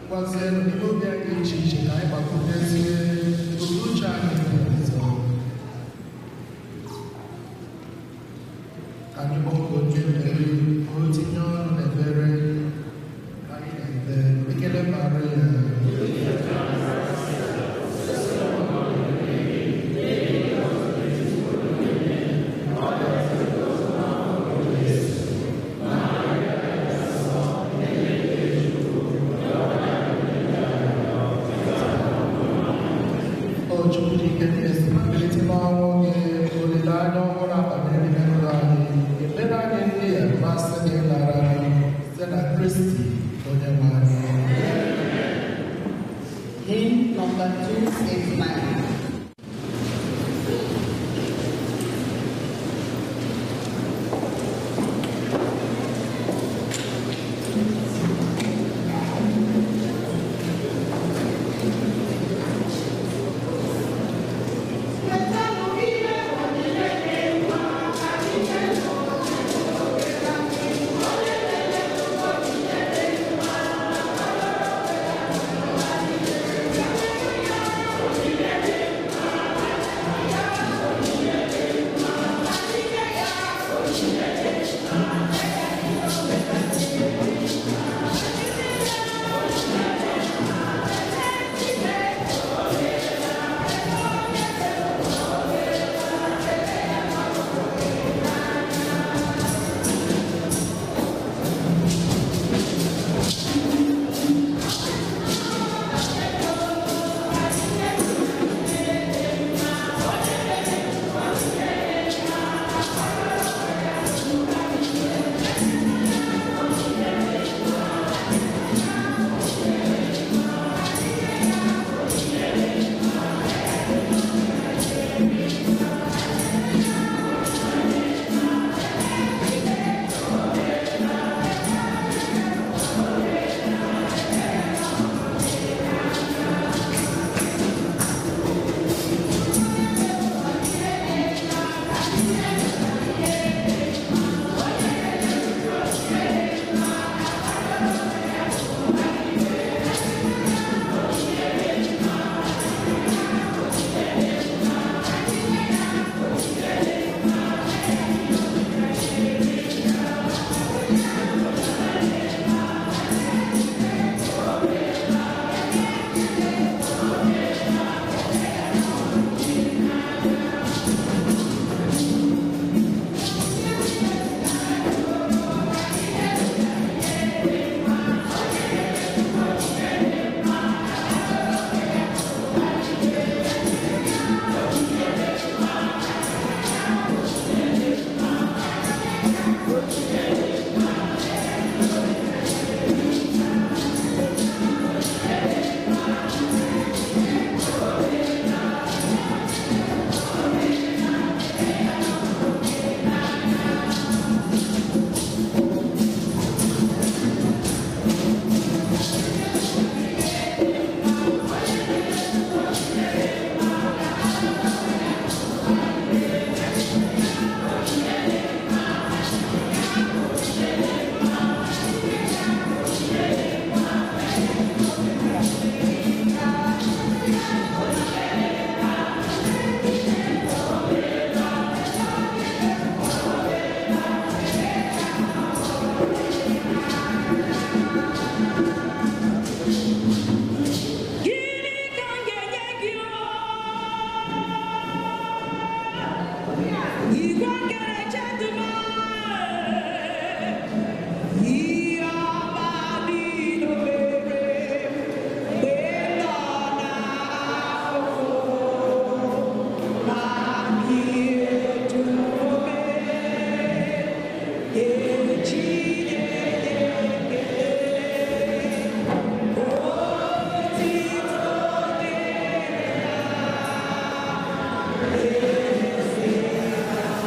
Ngwazienụ n'ime obi anyị dị iche iche, ka anyị gbakwunyezie ebumnuche anyị ndị ọzọ. number 269.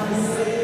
Thank you.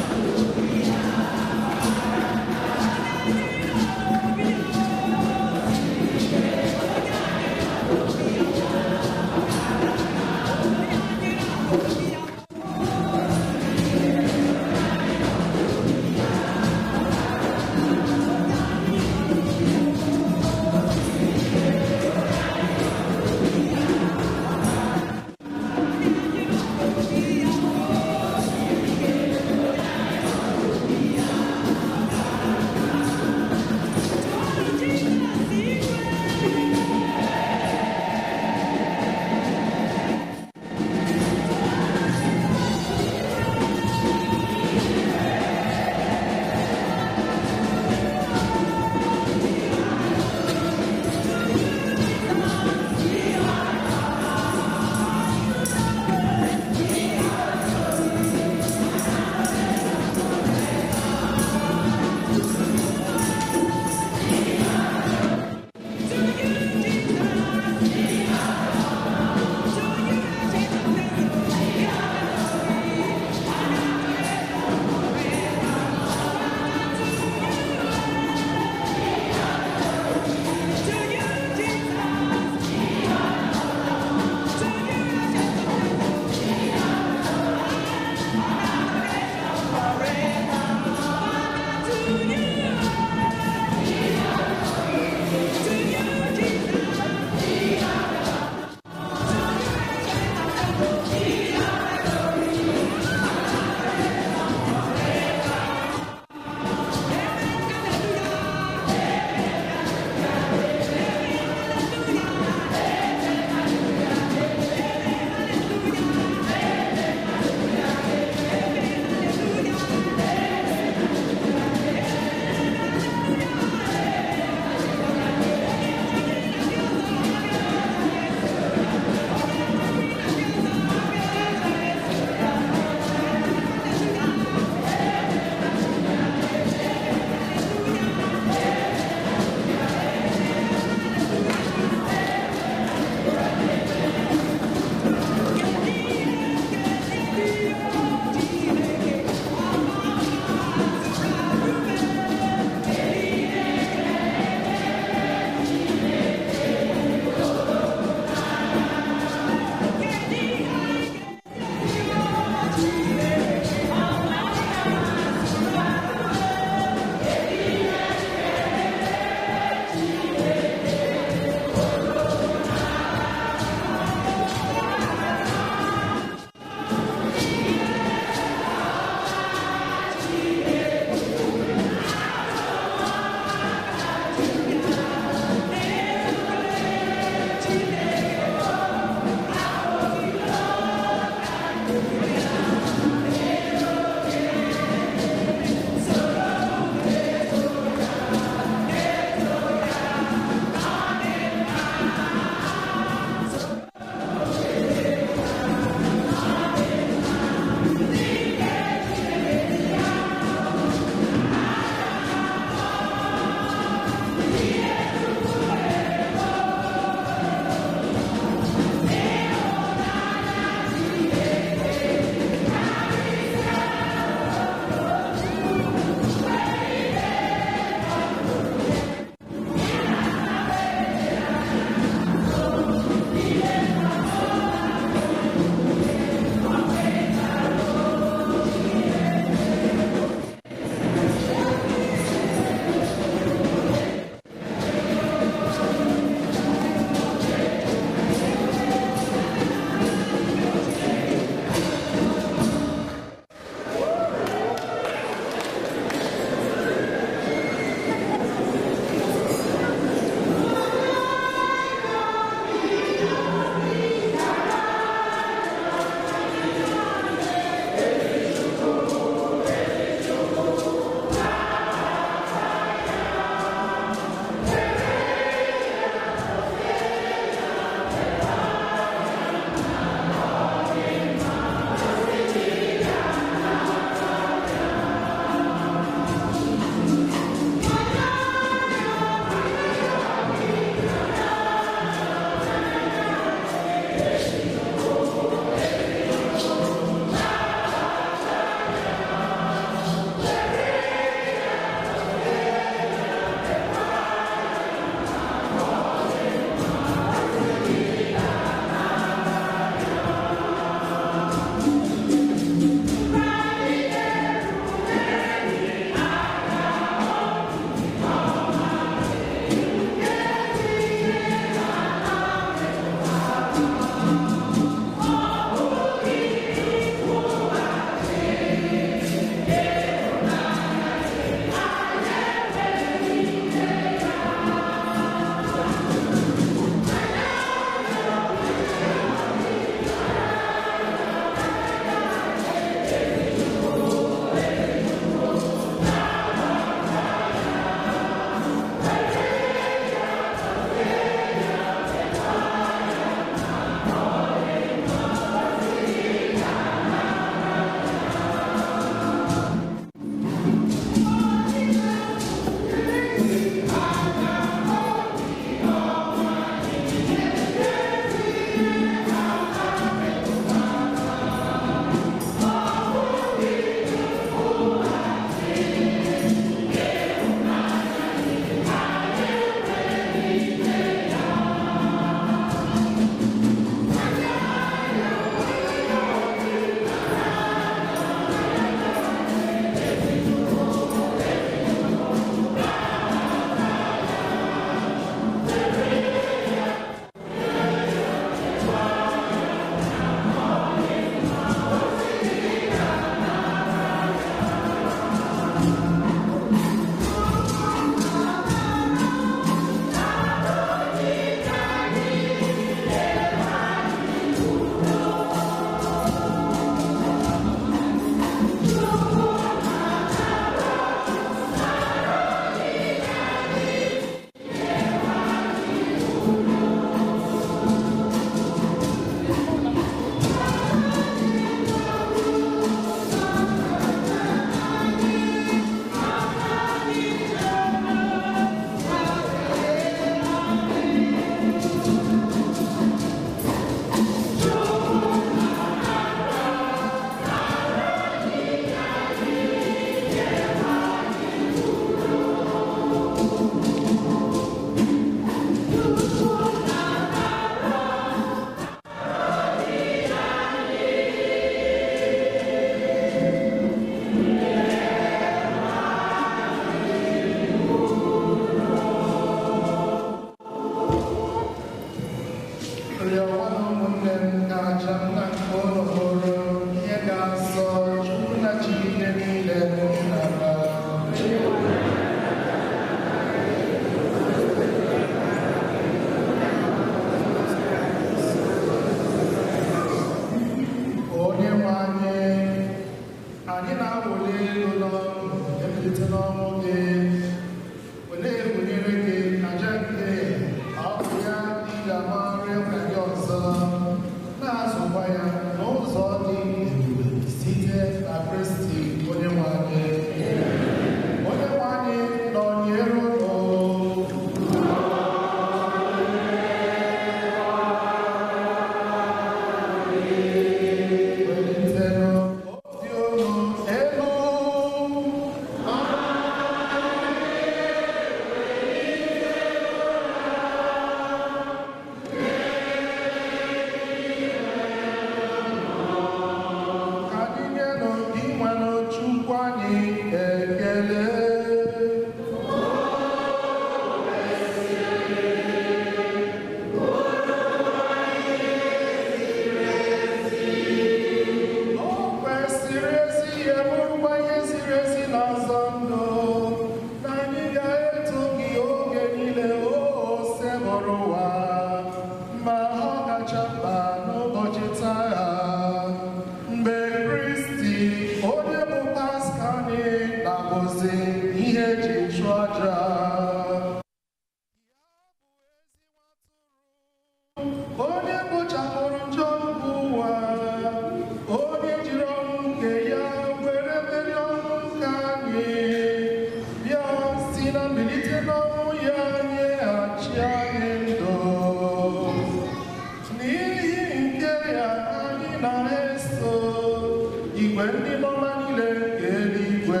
Igwe ndị mmụọ niile nke eluigwe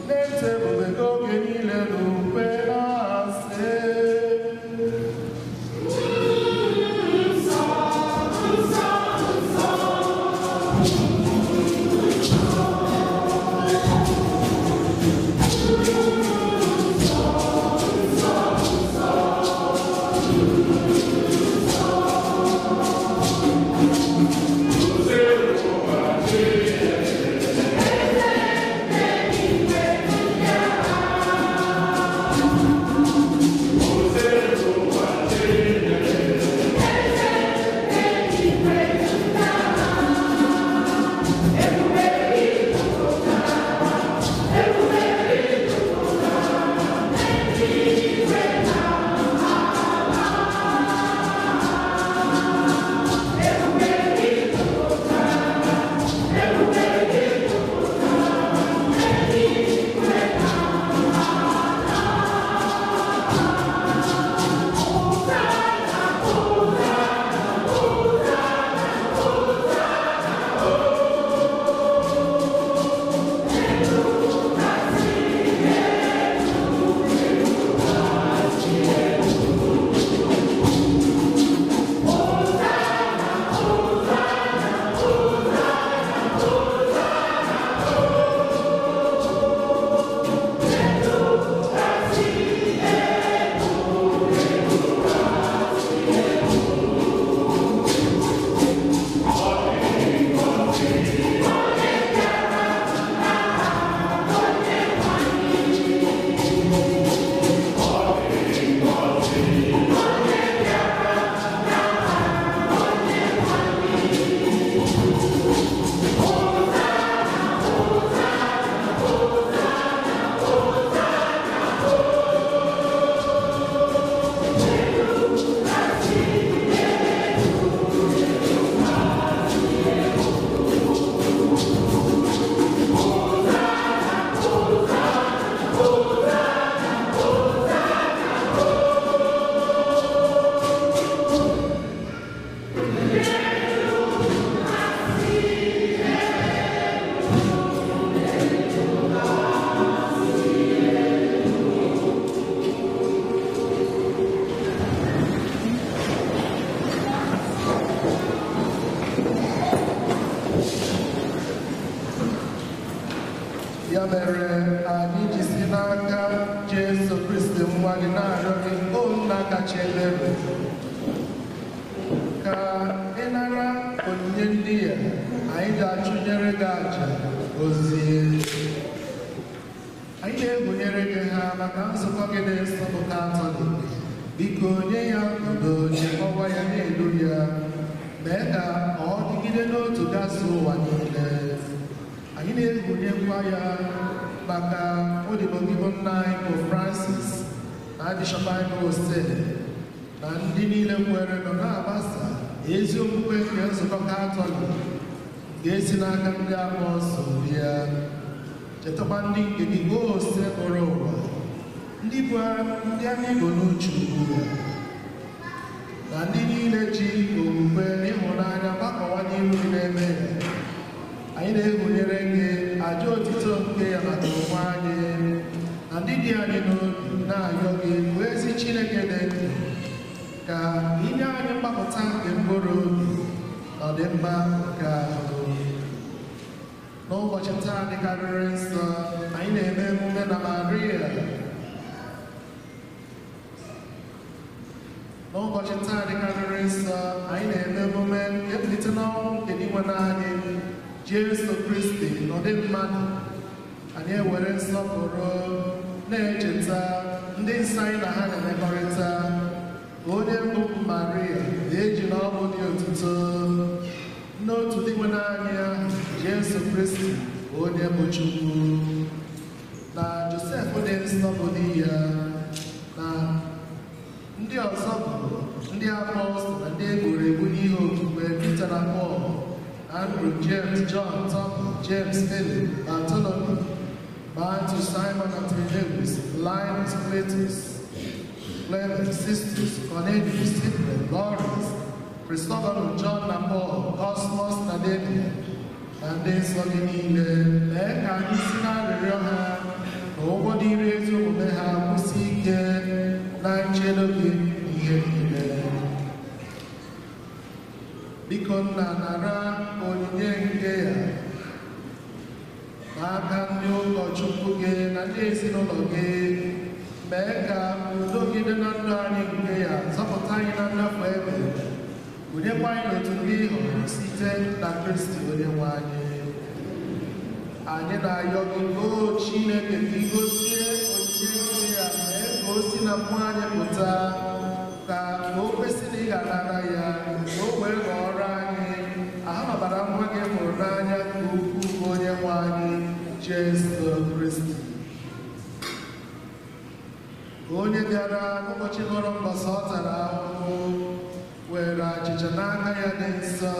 na-eto ebube gị oge niile n'ukwe na-asị. Ya mere anyị ji si n'aka Jesu Kristi nwa gị na-arịọ gị, o Nna kacha ebere, ka ị nara onyinye ndị a anyị ga-achụnyere gị àjà ozie. Anyị na-egwunyere gị ha maka nzukọ gị dị nsọ bụ Katọlik. Biko nye ya udo, chekwawa ya, na-edu ya, mee ka ọ dịgide n'otu gazuo ụwa niile. Anyị na-egwunyekwa ya maka odibo gị bụ nna anyị bụ Francis na Bishọp anyị bụ Osei na ndị niile kwere nọ na-agbasa ezi okwukwe nke nzukọ Katọlik ga-esi n'aka ndị apọstụl bịa. Chetakwa ndị nke gị bụ ose kpọrọ ụwa, ndị bụ ndị anyị bụ n'uche ugbu a, na ndị niile ji okwukwe na ịhụnanya gbakọwa n'ihu gị na-eme ya. Anyị na-egwunyere gị àjà otito nke ya maka onwe anyị na ndị dị anyị n'obi, na-ayọ gị bụ ezi Chineke dị ndụ, ka inye anyị mgbapụta nke mkpụrụ obi na ọdịmma nke ahụ. N'ụbọchị taa dịkarịrị nsọ, anyị na-eme emume na Maria. N'ụbọchị taa dịkarịrị nsọ, anyị na-eme emume mbilite n'ọnwụ nke Dinwenụ anyị Jesu Kristi n'ụdị mmadụ. Anyị ewere nsọpụrụ na-echeta ndị nsọ anyị na ha na-emekọrịta, onye mbụ Maria na-eji n'ọbụ dị otuto n'otu Dinwenụ anyị ahụ Jesu Kristi onye bụ Chukwu, na Josef dị nsọ bụ di ya, na ndị ọzọ bụ ndị apọstụl na ndị egburu egbu n'ihe okwukwe, Pita na Pọl, Andrew, James, John, Thomas, James, Philip, Bartholomew, Matthew, Simon, and Lewis, Linus, Cletus, Clement, Sistus, Cornelius, Stephen, Lawrence, Christopher, John na Paul, Cosmos na Damian, na Ndị nsọ gị niile, mee ka anyị si n'arịrịọ ha na ụgwọ dịrị ezi omume ha kwụsị ike na nchedo gị n'ihe niile. Biko nna, nara onyinye nke ya n'aka ndị ụkọchukwu gị na ndị ezinụlọ gị. Mee ka udo gị dị na ndụ anyị nke ya, zọpụta anyị na nnafu ebe, gụnyekwa anyị n'otu ndị ị hụrụ site na Kristi onye nwe anyị. Anyị na-ayọ gị, o Chineke, ka ị gozie onyinye nke ya, mee ka o si na mmụọ anyị pụta, ka o kwesị na ị ga-anara ya, ka o wee ghọọrọ anyị ahụ na ọbara nwa gị hụrụ n'anya nke ukwuu, bụ onye nwe anyị Jesu Kristi, onye bịara n'ụbọchị nọrọ mbọsị ọ tara ahụhụ, were achịcha n'aka ya dị nsọ,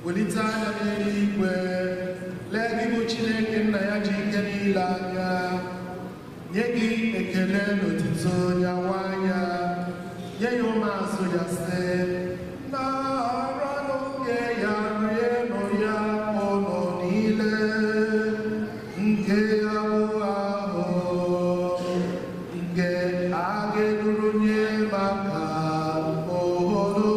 welite anya n'eluigwe, lee gị bụ Chineke nna ya ji ike niile anya, nye gị ekele n'otuto, nyawa anya, nye ya ụmụazụ ya, sị: "Naranụ nke ya, rienụ ya, ụnụ niile. Nke ya bụ ahụ nke a ga-eduru nye maka ohodo."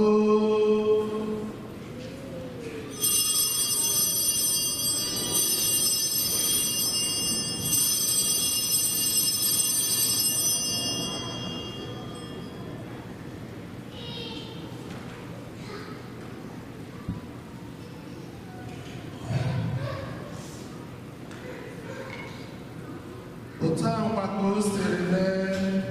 Otu ahụkwa ka o siri mee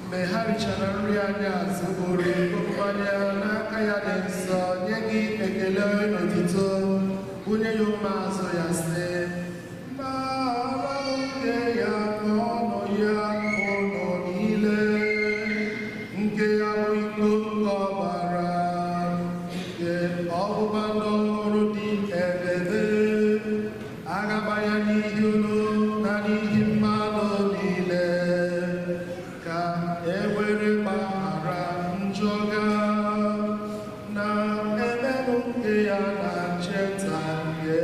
mgbe ha richara nri anyasị, buru iko mmanya n'aka ya dị nsọ, nye gị ekele n'otito, bunye ya ụmụazụ ya, sị: "Naranụ nke ya, ṅụọnụ ya, ụnụ niile. Nke ya bụ iko nke ọbara nke ọgbụgba ndụ ọhụrụ dị ebebe agaba ya n'ihi unu na n'ihi mmadụ niile, ka e were gbaghara njọ ga. Na emenụ nke ya na ncheta nke."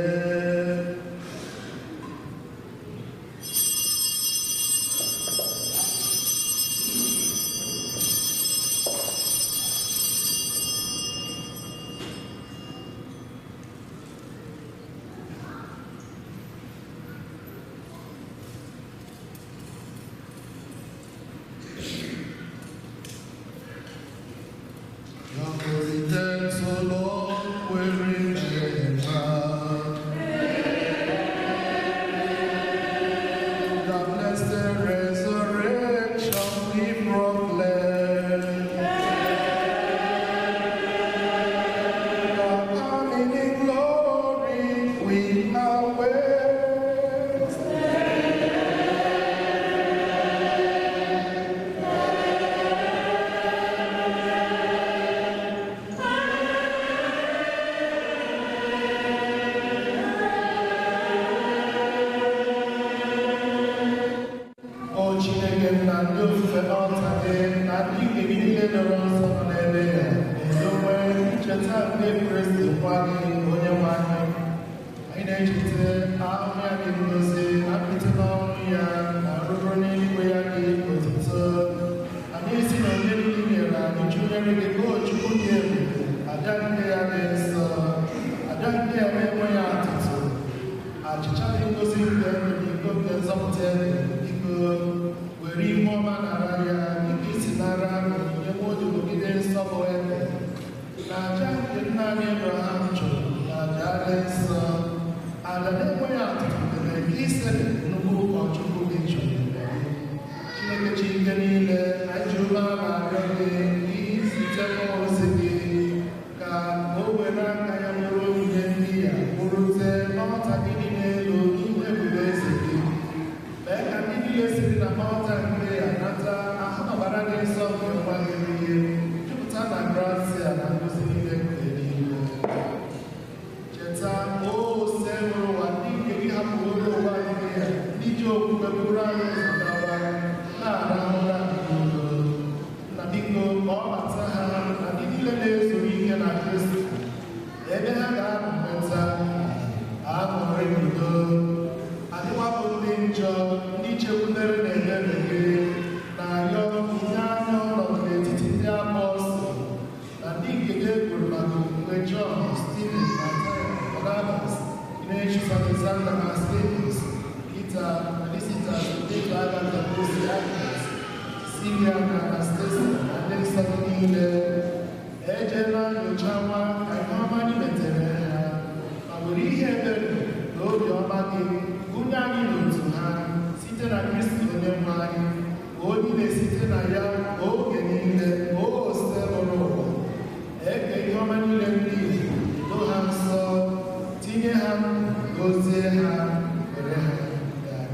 The Lord will remember. The blessed resurrection we proclaim. The coming in glory we await. O Chineke na ndị ofufe ọta gị na ndị nke gị niile dọrọ nsọ nọ n'ebe ya na-edowe ncheta nke Kristi nwa gị, onye nwe anyị. Anyị na-echeta ahụhụ ya dị ngozi na mbilite n'ọnwụ ya na nrụrụ n'eluigwe ya dị otuto. Anyị si na onye niile nyere anyị chụnyere gị, o Chukwu dị ebube, aja nke ya dị nsọ, aja nke ya na-enweghị atụtụ, achịcha dị ngozi nke ndụ na iko nke nzọpụta ebe. Biko were ihu ọma nara ya, dịka isi nara onyinye nwa odibo gị dị nsọ bụ ebe na aja nke nna anyị Abraham chụrụ na aja dị nsọ, aja na-enweghị atụtụ nke Melkisedek nnukwu ụkọchukwu gị chụrụ. Chineke chi ike niile, anyị ji umeala arịọ gị ka izite mmụọ ozi gị ka o were aka ya bụrụ onyinye ndị ya bụrụte n'ọta gị dị n'elu n'ime ebube eze gị. Mee ka ndị niile siri na ọta nke ya nata ahụ na ọbara dị nsọ nke nwa gị rie, jupụta na grasia na ngozi niile nke eluigwe. Cheta, o ose hụrụ ụwa, ndị nke gị hapụrụ ụwa nke ya. Ignatius, Alexander, Asclepius, Peter, Felicitas, Peter, Agatha, Lucy, Agnes, Cecilia na Anastasia na ndị nsọ gị niile ejela nyocha nwa ka ihe ọma anyị metere ha ma were ihe ebere na obi ọma gị gụnye anyị n'otu ha site na Kristi onye nwe anyị, onye na-esite na ya oge niile ose bụrụ ụwa eke ihe ọma niile ndị do ha nsọ, tinye ha, gozie ha, were ha gaa.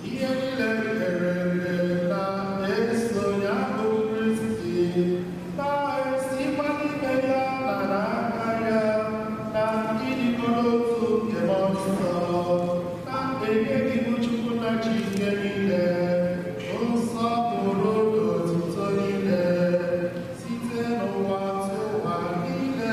Ihe niile kere eke na-eso ya bụ Kristi, na-esikwa n'ime ya na n'aka ya na ịdịkọ n'otu nke Mmụọ Nsọ, na-enye gị bụ Chukwu na Chineke niile nsọpụrụ na otuto niile site n'ụwa tụwa niile.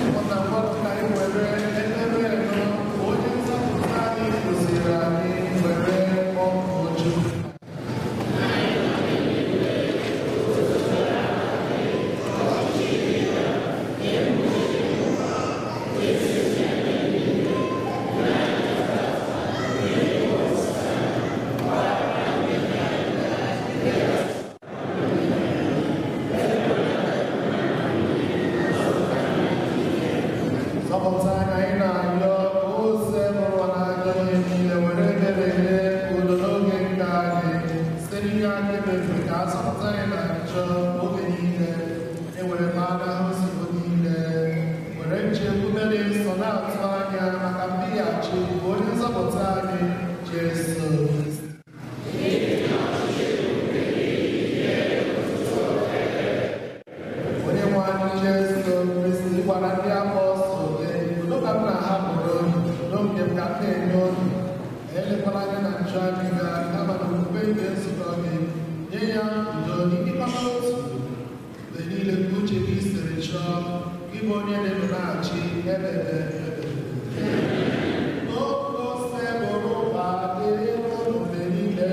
Ụmụnna mmadụ, ka anyị were ekpere nọ onye nzọpụta anyị kụziri anyị were ọkụ Chukwu. Zọpụta anyị, anyị na-arịọ ose mụrụ n'anya ihe niile, were ebere nye udo n'oge nke anyị site n'ihe anyị meziri ka a zọpụta anyị na njọ oge niile, e were mara nsogbu niile, were nchekwube dị nsọ na-atụ anya maka mbighachi bụ onye nzọpụta anyị Jesu Kristi. Onye nwe anyị Jesu Kristi gwara ndị apọstụl gị, udo ka m na-ahapụrụ unu, udo nke m ka m na-enye unu. Elekwala anya na njọ anyị ga, kama na okwukwe nke nzukọ gị, nye ya udo n'ịdịkọ n'otu mgbe niile ka uche gị siri chọọ, gị bụ onye na-eme na-achị ebe ebe ebe. Oke ose bụrụ ụwa dịrị unu mgbe niile.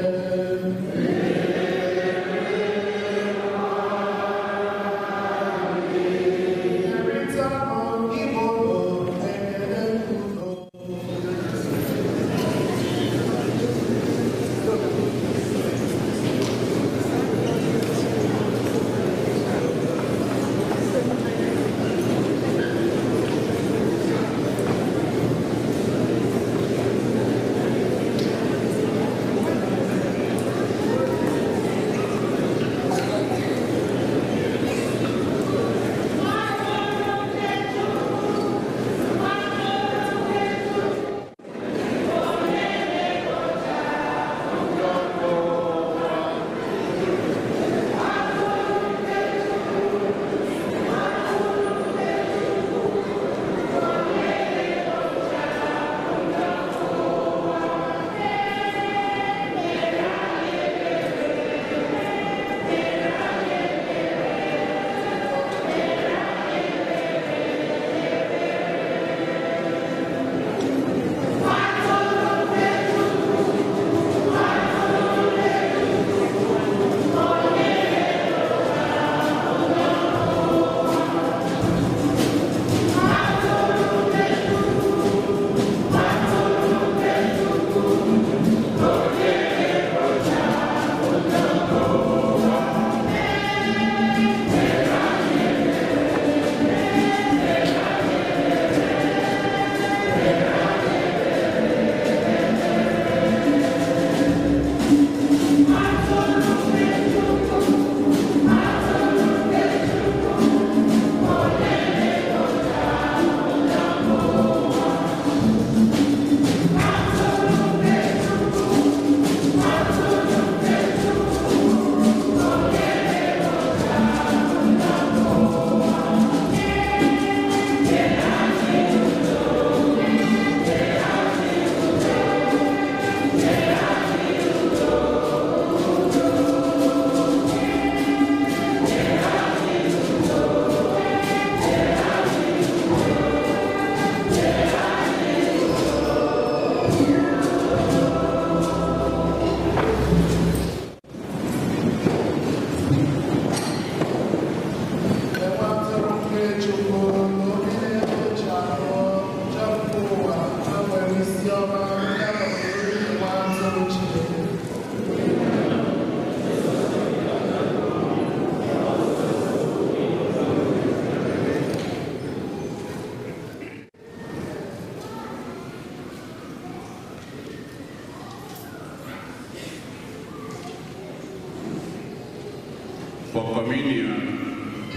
Communion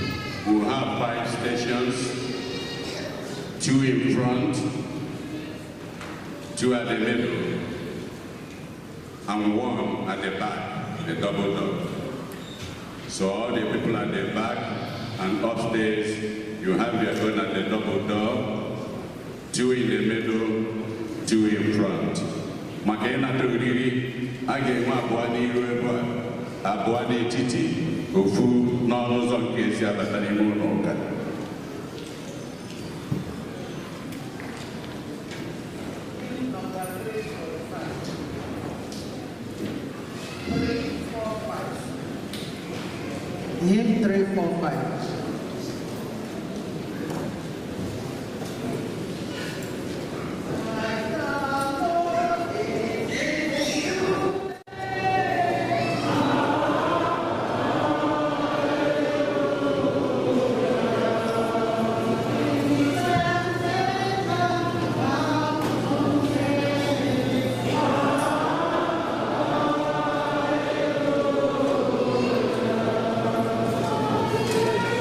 will have 5 stations, 2 in front, 2 at the middle, and 1 at the back, the double door. So all the people at the back and upstairs, you have your own at the double door, 2 in the middle, 2 in front. Maka ịnata oriri, a ga-enwe abụọ n'iru ebe a, abụọ n'etiti, ofu n'ọnụ ụzọ nke esi abata n'ime ụlọ ụka. Number 345. 345. Hymn 345. Hallelujah.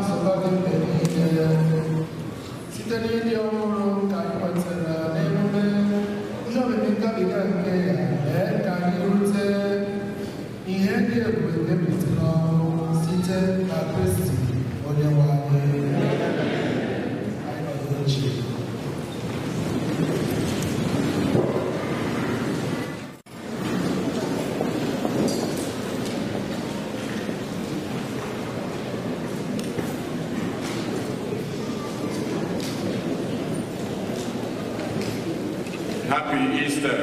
nzukọ gị mgbe niile. Site n'ịdị ọhụrụ ka anyị nwetara n'emume ihe omimi ngabiga nke ya, mee ka anyị rute ihe ndị ebube nke mbilite n'ọnwụ site na Kristi Onyenwe anyị. Anyị nọ n'oche. Happy Easter.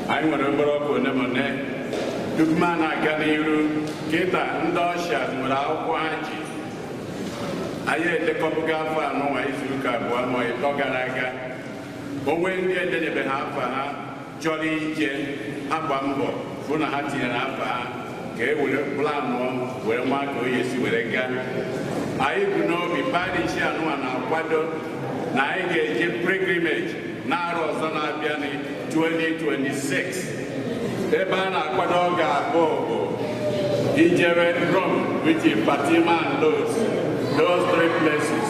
Anyị nwere obere ọkụ one ma one tupu m na-aga n'iru. Kịta ndị ushers nwere akwụkwọ ha ji. Anyị edekọbugo afọ anụnwa izuụka 2 ma 3 gara aga. Onwe ndị edenyebeghị afa ha chọrọ ije, ha gba mbọ fụ na ha tinyere afa ha ka e were planụọ were nwa ka oyi esi were gaa. Anyị bụ n'obi parish anụnwa na-akwado na anyị ga-eje pilgrimage n'arọ ọzọ na-abịa na 2026. Ebe a na-akwado ọ ga-abụ bụ ijere Rome, which is Fatima and Lourdes, those three places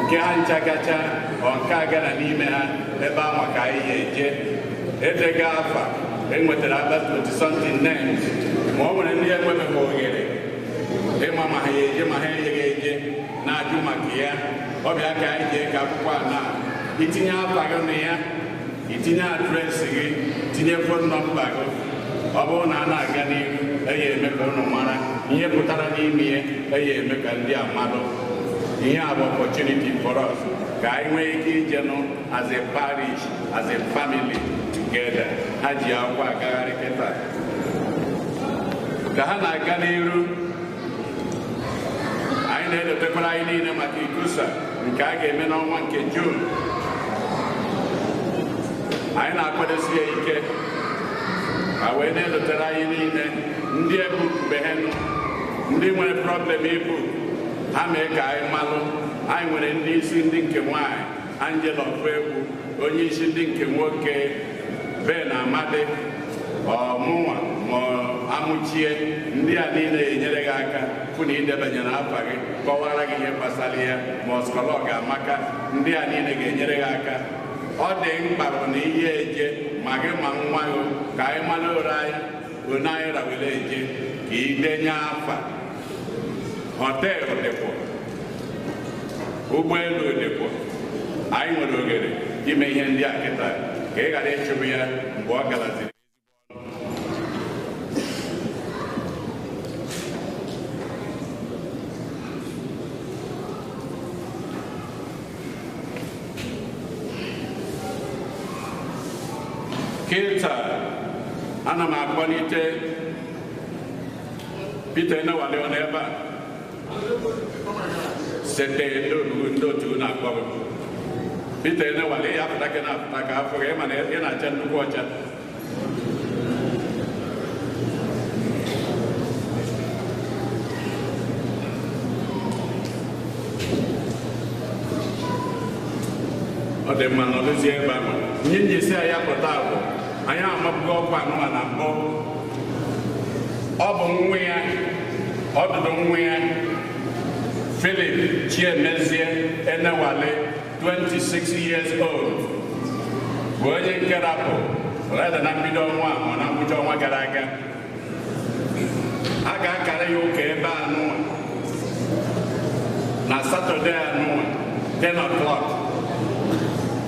nke ha nchagacha ọ nke agara n'ime ha ebe ahụ ka anyị ga-eje. Edega afa enwetara aba 20 something names, ma ọ nwere ndị enwebeghị ohere ịma ma ha ya eje ma ha enyeghị eje na-ajụ maka ya. Ọ bịa ka anyị jee ka akwụkwọ a na itinye afa gị na ya, itinye address gị, tinye phone number gị. Ọ bụrụ na a na-aga n'ihu, eya eme ka ụnụ mara ihe pụtara n'ime ya, eya eme ka ndị a malụ. Ihe a bụ opportunity for us ka anyị nwee ike ije nụ as a parish, as a family together. Ha ji akwụkwọ agagharị kịta ka ha na-aga n'iru. Anyị na-edotekwara anyị niile maka ikusa nke a ga-eme n'ọnwa nke Jun. Anyị na-akwadosi ya ike ka wee na-edotere anyị niile ndị ebukubehenụ, ndị nwere problem ibu ha mee ka anyị malụ. Anyị nwere ndị isi ndị nke nwanyị, Angela Ofuegbu, onye isi ndị nke nwoke Ben Amadi, ọmụnwa ma amụchie. Ndị a niile enyere gị aka fụ na idebanyere afa gị, kọwara gị ihe gbasara ya, ma ọskọlọg amaka. Ndị a niile ga-enyere gị aka. Ọ dị mkpa bụ na ihe eje ma gị ma nwa gị ka anyị mara ore anyị one anyị rawere eje ka idenye afa. Họteelụ dịkwa, ụgbọelu dịkwa. Anyị nwere oghere ime ihe ndị a kịta ka ị ghara ịchụbụ ya mgbe ọ galaziri. Kịta ana m akpọlite Peter Enewale ọ n'ebe a sete ndị otu na-akpọ gị. Peter Enewale ya apụta ka na-apụta ka afọ gị ịma na ị na-acha nnukwu ọcha. Ọ dị mma nọdụzie ebe ahụ. Ihe nji si ya pụta bụ anyị amabugo ọkwa anụma na mbụ. Ọ bụ nwa ya, ọdụdụ nwa ya, Philip Chiemezie Enewale, 26 years old, bụ onye nke rapụ rada na mbido ọnwa a ma na ngwụcha ọnwa gara aga. A ga-akara ya ụka ebe anụnwa na Satọde anụnwa 10 o'clock.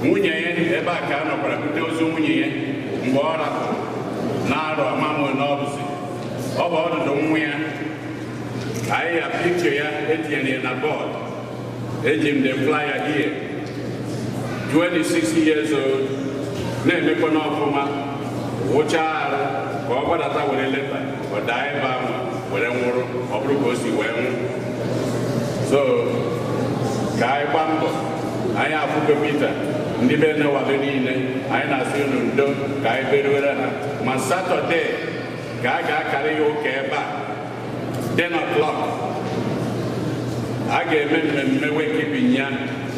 Nwunye ya ebe a ka a nọkwara bute ozu nwunye ya mgbe ọ rapụrụ na-arọ amamụ n'ọbụzi. Ọ bụ ọdụdụ nwa ya. Anyị ya pikchọ ya etinyere ya na bọọdụ. Eji m the flyer here. 26 years old, na-emekwa n'ọfụma, wụchaa arụ ka ọ gbadata were leta, ọ daa ebe ahụ were nwụrụ, ọ bụrụ ka o si wee nwụ. So ka anyị gbaa mbọ, anyị afụgo Peter, ndị be Enewale niile, anyị na-asị unu ndo ka anyị beruere ha. Ma Satọde ka a ga-akara ya ụka ebe a 10 o'clock. A ga-eme mmemme wekipin ya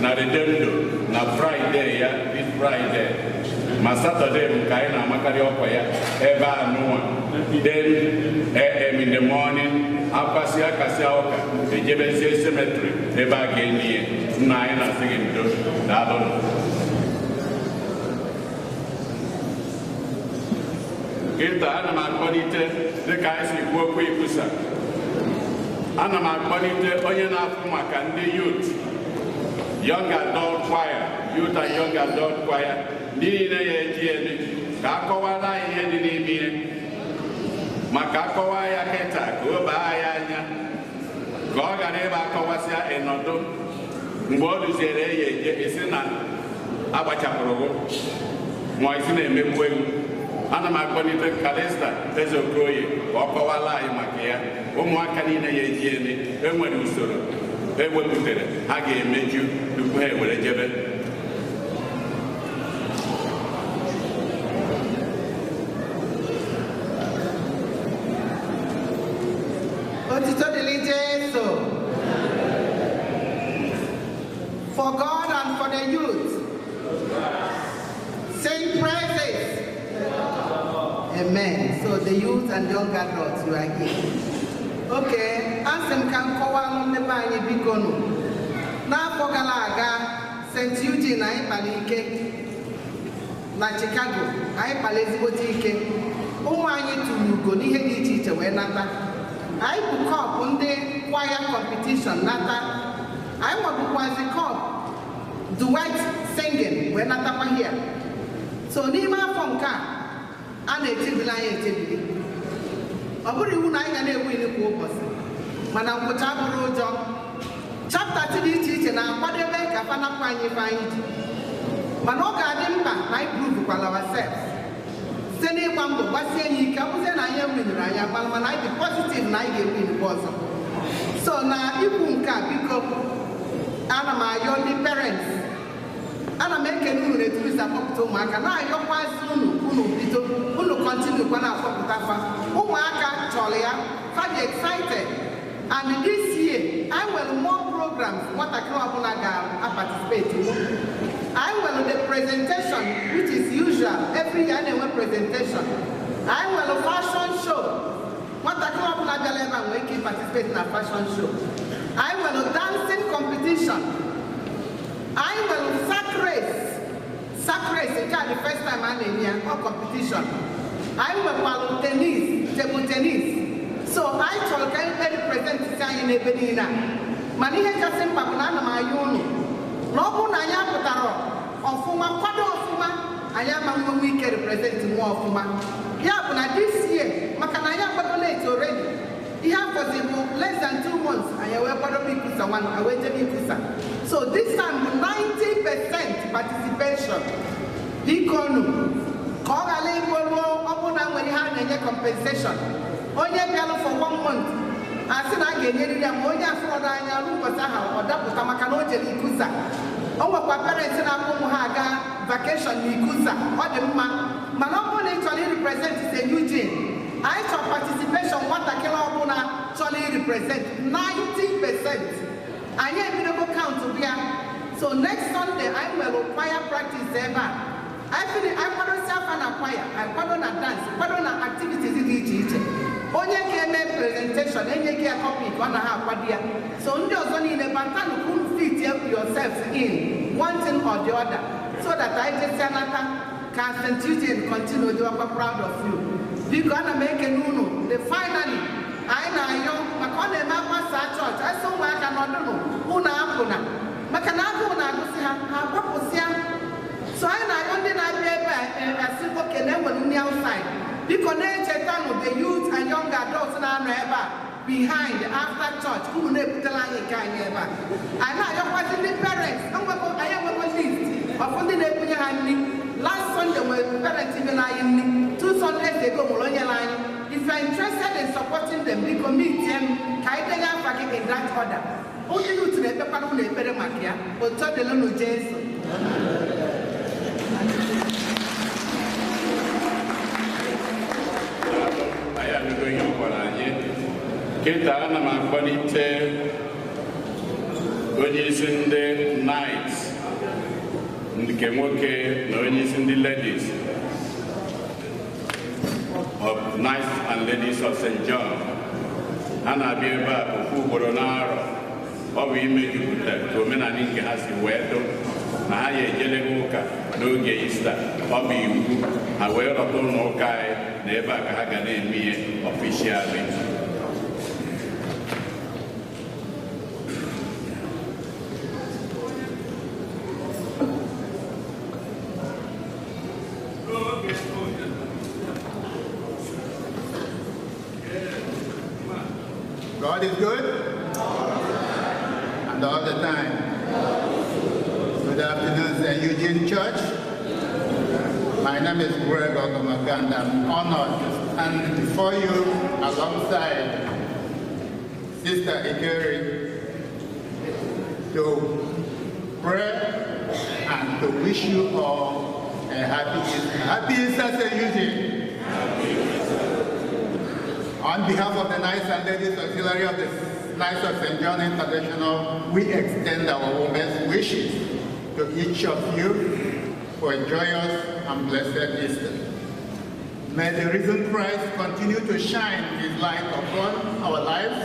na Redondo na Fraịde ya, this Friday. Ma Satọde bụ ka anyị na-amakarị ọkwa ya ebe a nụwa 10 a.m. in the morning. Akwasịa akasịa ụka, ejebezie cemetery ebe a ga-enyi ya. Nna anyị na-asị gị ndo, daalụnụ. Kịta ana m akpọlite, dịka anyị si kwuo okwu ikwusa, ana m akpọlite onye na-afụ maka ndị youth, young adult choir, youth and young adult choir, ndị niile ya eji eme ka akọwara anyị ihe dị n'ime ihe, maka akọwa ya kịta ka o baa ya anya, ka ọ ghara ịba akọwasịa ịnọdụ mgbe ọ rụziere ya eje isi na agbachapụrụ gụ ma isi na-emegbu egwu. Ana m akpọlite Kalista Ezeokoye ka ọ kọwara anyị maka ya. Ụmụaka niile ya eji eme, enwere usoro ewepụtara ha ga-emeju tupu ha ewere jebe. Otito dịrị Jesu. For God and for the youth. Sing praises. Amen. So the youth and young adults, you are here. Okay, asị m ka m kọwalụ ndị be anyị, biko nụ. N'afọ gara aga, St. Eugene anyị kpara ike na Chicago, anyị kpara ezigbote ike. Ụmụ anyị tụrụ ugo n'ihe dị iche iche wee nata. Anyị bụ cup ndị choir competition nata. Anyị nwebụkwazi cup duet singing wee natakwa here. So n'ime afọ nke a, a na-echebili anyị echebili. Ọ bụrụ iwu na anyị ga na-ewu ili kwa ụbọchị, mana ngwụcha bụrụ ụjọ. Chapter dị iche iche na-akwadebe ka fanapụ anyị ife anyị ji, mana ọ ga-adị mkpa na anyị prove ourselves site n'ịgba mbọ gbasie ya ike. Ọ bụzie na anyị ewinere, anyị agbalụ, mana anyị dị positive na anyị ga-ewin ọzọ. So na ikwu nke a, biko, ana m ayọ ndị parents, ana m ekene unu na etu isi akpọpụta ụmụaka, na-ayọkwazi unu, unu bido, unu continue kwa na-akpọpụta fa. Ụmụaka chọrọ ya, fa dị excited. And this year anyị nwere more programs nwatakịrị ọbụla ga-participate. Anyị nwere the presentation, which is usual every year, na-enwe presentation. Anyị nwere fashion show, nwatakịrị ọbụla bịara ebe a nwere ike participate na fashion show. Anyị nwere dancing competition. Anyị nwere sack race. Sack race nke a, the first time a na-eme ya, ọ competition. Anyị nwekwara tennis, table tennis. So anyị chọrọ ka anyị represent anyị n'ebe niile a, mana ihe kasị mkpa bụ na ana m ayọ unu na ọ bụrụ na anyị apụtara ọfụma, kwado ọfụma, anyị ama nwenwe ike represent nwa ọfụma. Ya bụ na this year, maka na anyị akwado late already, ihe afọzi bụ less than 2 months, anyị wee kwadobe ICCUSA nwa, wee jebe ICCUSA. So this time bụ 90% participation. Biko nu, ka ọ ghara ịbụ ruo, ọ bụrụ na nwere ihe a na-enye compensation, onye bịalụ for one month asị na a ga-enyeriri ya, ma onye afụrọdụ anya ruo ụbọchị ahụ ọ dapụta maka na o jere ICCUSA. O nwekwa parents na-akpọ ụmụ ha aga vacation na ICCUSA, ọ dị mma, mana ọ bụrụ na ị chọrọ irepresent St. Eugene, anyị chọrọ participation nwatakịrị ọbụla chọrọ irepresent 90%. Anyị ebidogo count bịa. So next Sunday anyị nwere choir practice ebe a. Anyị fini, anyị kwadosi afa na choir, anyị kwado na dance, kwado na activities dị iche iche. Onye ga-eme presentation, enye gị ya copy ka ọ na ha akwado ya. So ndị ọzọ niile batanụ, unu fit yourselves in one thing or the other, so that anyị jesia nata ka St. Eugene continue dịwakwa proud of you. Biko, ana m ekene unu. The finally, anyị na-ayọ maka ọ na-eme agbasa chọọchị, asị ụmụaka nọdụnụ, unu apụna, maka na agụụ na-agụsị ha, ha agbapụsịa. So anyị na-ayọ ndị na-abịa ebe a, asị oke na enwere nri outside. Biko, na-echetanụ the youth and young adults na-anọ ebe a behind. After church, unu na-ebutela anyị nke anyị ebe a. Anyị na-ayọkwazi ndị parents, anyị enwego list of ndị na-ebunye ha nri. Last Sunday nwere parents nyere anyị nri, 2 Sundays ago nwere onye nyere anyị. If you are interested in supporting them, biko meet them ka anyị denye afa gị in that order. Ndị youth na-ekpekwara unu ekpere maka ya. Otu ọ dịla unu. Jesu. Anyị anụgo ihe ọ gwara anyị. Kịta ana m akpọlite onye isi ndị knights nke nwoke na onye isi ndị ladies of Knights and Ladies of St. John. Ha na-abịa ebe a ofu ugboro n'arọ. Ọ bụ imejupụta ka omenala nke ha si wee dụ na ha ya ejelego ụka n'oge Ista. Ọ bụ iwu ha wee rọta ụlọ ụka anyị na ebe a ka ha ga na-eme ihe officially. God is good, and all the time. Good afternoon, St. Eugene Church. My name is Greg Ogomaka, and I'm honored to stand before you alongside Sister Ikeri to pray and to wish you all a happy Easter. Happy Easter, St. Eugene. On behalf of the Knights and Ladies Auxiliary of the Knights of St. John International, we extend our warmest wishes to each of you for a joyous and blessed Easter. May the risen Christ continue to shine his light upon our lives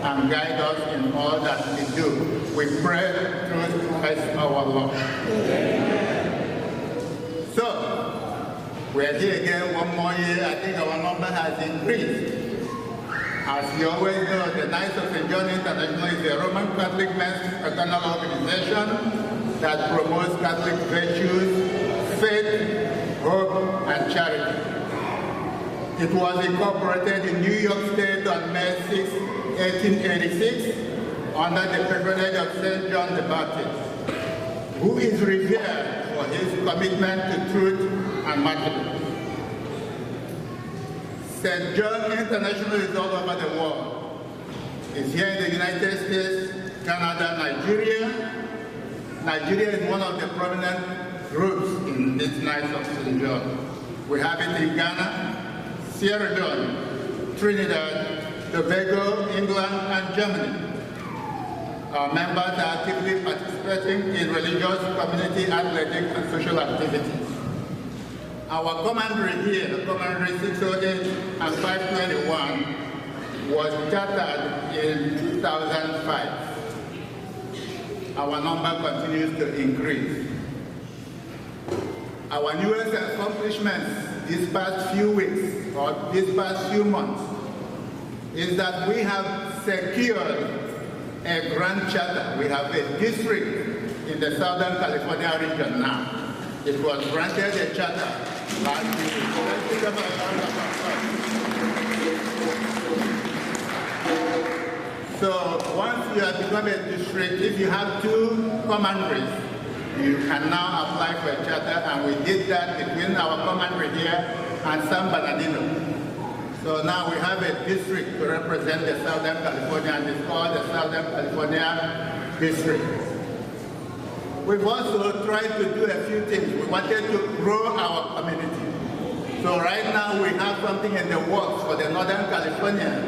and guide us in all that we do. We pray through Christ our Lord. Amen. So, we are here again one more year. I think our number has increased. As you always know, the Knights of St. John International is a Roman Catholic men's fraternal organization that promotes Catholic virtues, faith, hope, and charity. It was incorporated in New York State on May 6, 1886, under the patronage of St. John the Baptist, who is revered for his commitment to truth and martyrdom. St. John International is all over the world. It's here in the United States, Canada, Nigeria. Nigeria is one of the prominent groups in this Knights of St. John. We have it in Ghana, Sierra Leone, Trinidad, Tobago, England, and Germany. Our members are actively participating in religious, community, athletic, and social activities. Our commandery here, the Commandery 608 and 521, was chartered in 2005. Our number continues to increase. Our newest accomplishments these past few weeks, or these past few months, is that we have secured a grand charter. We have a district in the Southern California region now. It was granted a charter last week. Let's give them a round of applause. So once you have become a district, if you have two commanderies, you can now apply for a charter, and we did that between our commandery here and San Bernardino. So now we have a district to represent the Southern California, and it's called the Southern California District. We've also tried to do a few things. We wanted to grow our community. So right now we have something in the works for the Northern California.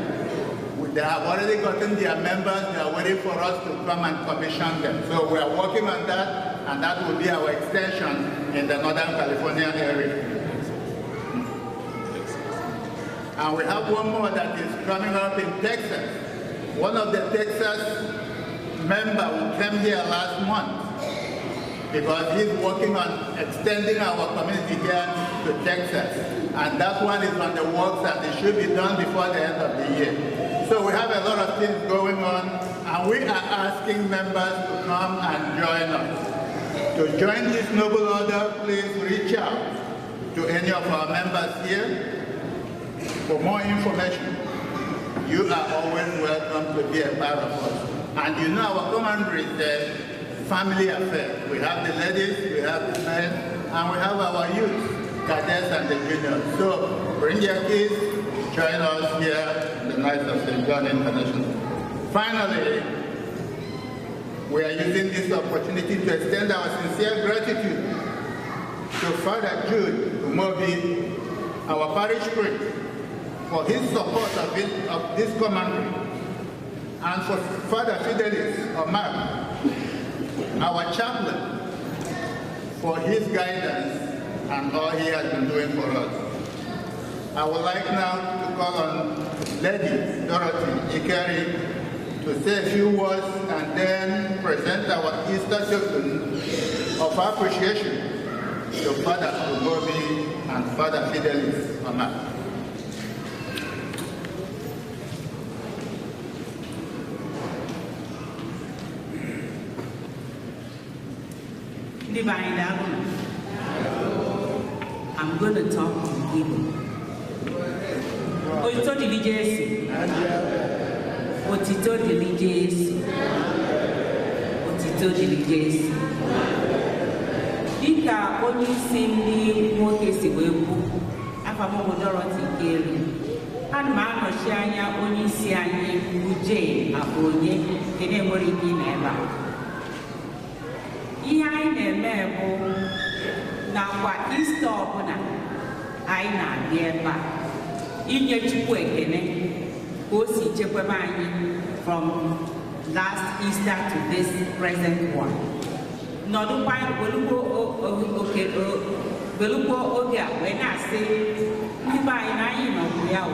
They have already gotten their members. They are waiting for us to come and commission them. So we are working on that, and that will be our extension in the Northern California area. And we have one more that is coming up in Texas. One of the Texas members who came here last month, because he's working on extending our community here to Texas. And that one is on the works, and it should be done before the end of the year. So we have a lot of things going on, and we are asking members to come and join us. To join this noble order, please reach out to any of our members here for more information. You are always welcome to be a part of us. And you know our commandery is a family affair. We have the ladies, we have the men, and we have our youth, cadets and the juniors. So bring your kids, join us here in the Knights of St. John International. Finally, we are using this opportunity to extend our sincere gratitude to Father Jude Umobi, our parish priest, for his support of this commandery, and for Father Fidelis Omar, our chaplain, for his guidance and all he has been doing for us. I would like now to call on Lady Dorothy Ikeri to say a few words and then present our Easter token of appreciation to Father Ugobi and Father Fidelis Mama. I'm going to talk on Igbo. Otito dịrị Jesu. Otito dịrị Jesu. Otito dịrị Jesu. Dịka onye isi ndị nwoke si wee kwu, afa m bụ Dorothy Ikeri. Ana m anọchi anya onye isi anyị bụ Jane Abonye nke na-enwere ike ịnọ ebe a. Ihe anyị na-eme bụ nakwa Ista ọbụla anyị na-abịa ebe a inye Chukwu ekele ka o si chekwaba anyị from last Easter to this present one. Nọdụkwa welukwo oge a wee na-asị ndị be anyị na anyị nọbụ ya o.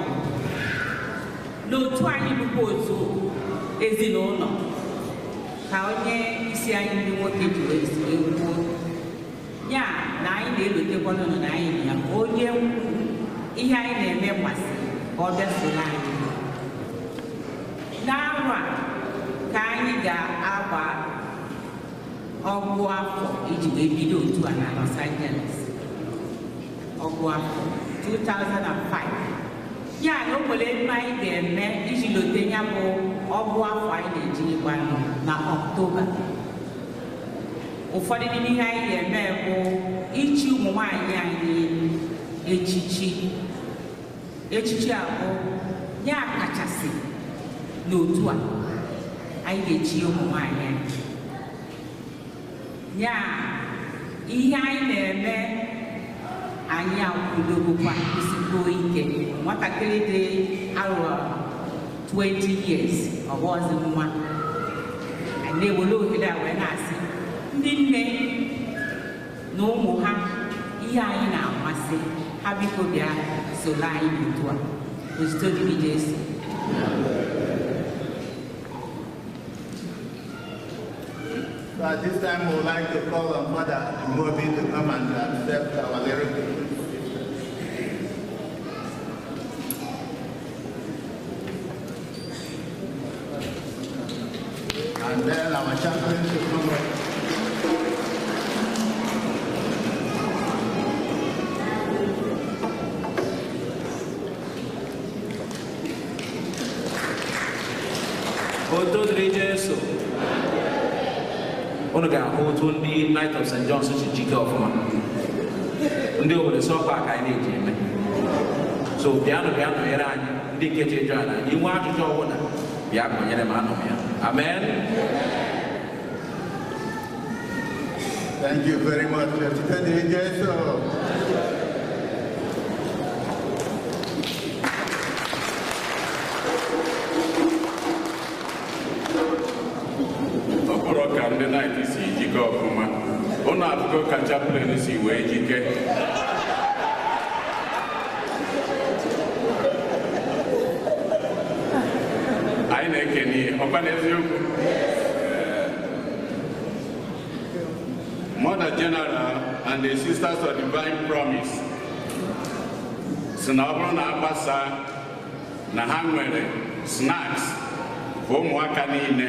N'otu anyị bụkwa otu ezinụlọ ka onye isi anyị ndị nwoke ji wee kwuo ya na anyị na-elotekwanụ na anyị na ya onye ihe anyị na-eme masịrị ka ọ bịa soro anyị. N'arọ a ka anyị ga-agba ọgụ afọ iji wee bido otu a na Los Angeles. Ọgụ afọ 2005. Ya na o nwere ebe anyị ga-eme iji lote ya bụ ọgụ afọ anyị na-eji ịgba na Ọktoba. Ụfọdụ n'ime ihe anyị ga-eme bụ ichi ụmụ nwaanyị anyị echichi. Echichi a bụ ya kachasị n'otu a anyị ga-echi ụmụ nwaanyị anyị. Ya ihe anyị na-eme anyị akwụdogokwa ezigbo ike. Nwatakịrị dị arọ 20 years ọ bụghịzi nwa. Anyị na-ewere ohere a wee na-asị ndị nne na ụmụ ha ihe anyị na-amasị ha biko bịa soro anyị n'otu a. Otito dịrị Jesu. So at this time, we would like to call on Father Mobi to come and accept our lyric. And then our chaplain to come up. Otito dịrị Jesu. Unu ga-ahụ otu ndị Knight of St. John's si jike ọfụma. Ndị obodo sọkwa ka anyị na-eji eme. So bịanụ bịa nọnyere anyị ndị nke ji eju ala anyị nwee ajụjụ ọbụla bịa kpọnyere m anọ m ya. Amen. Thank you very much. Otito dịrị Jesu. Ọ bụrụ ka ndị Knight si jike ọfụma, ụnụ afụgo ka chaplain si wee jike. Anyị na-ekene ihe, ọkwa n'eziokwu. Mother General and the Sisters of Divine Promise si na ọ bụrụ na agbasa na ha nwere snacks bụ ụmụaka niile.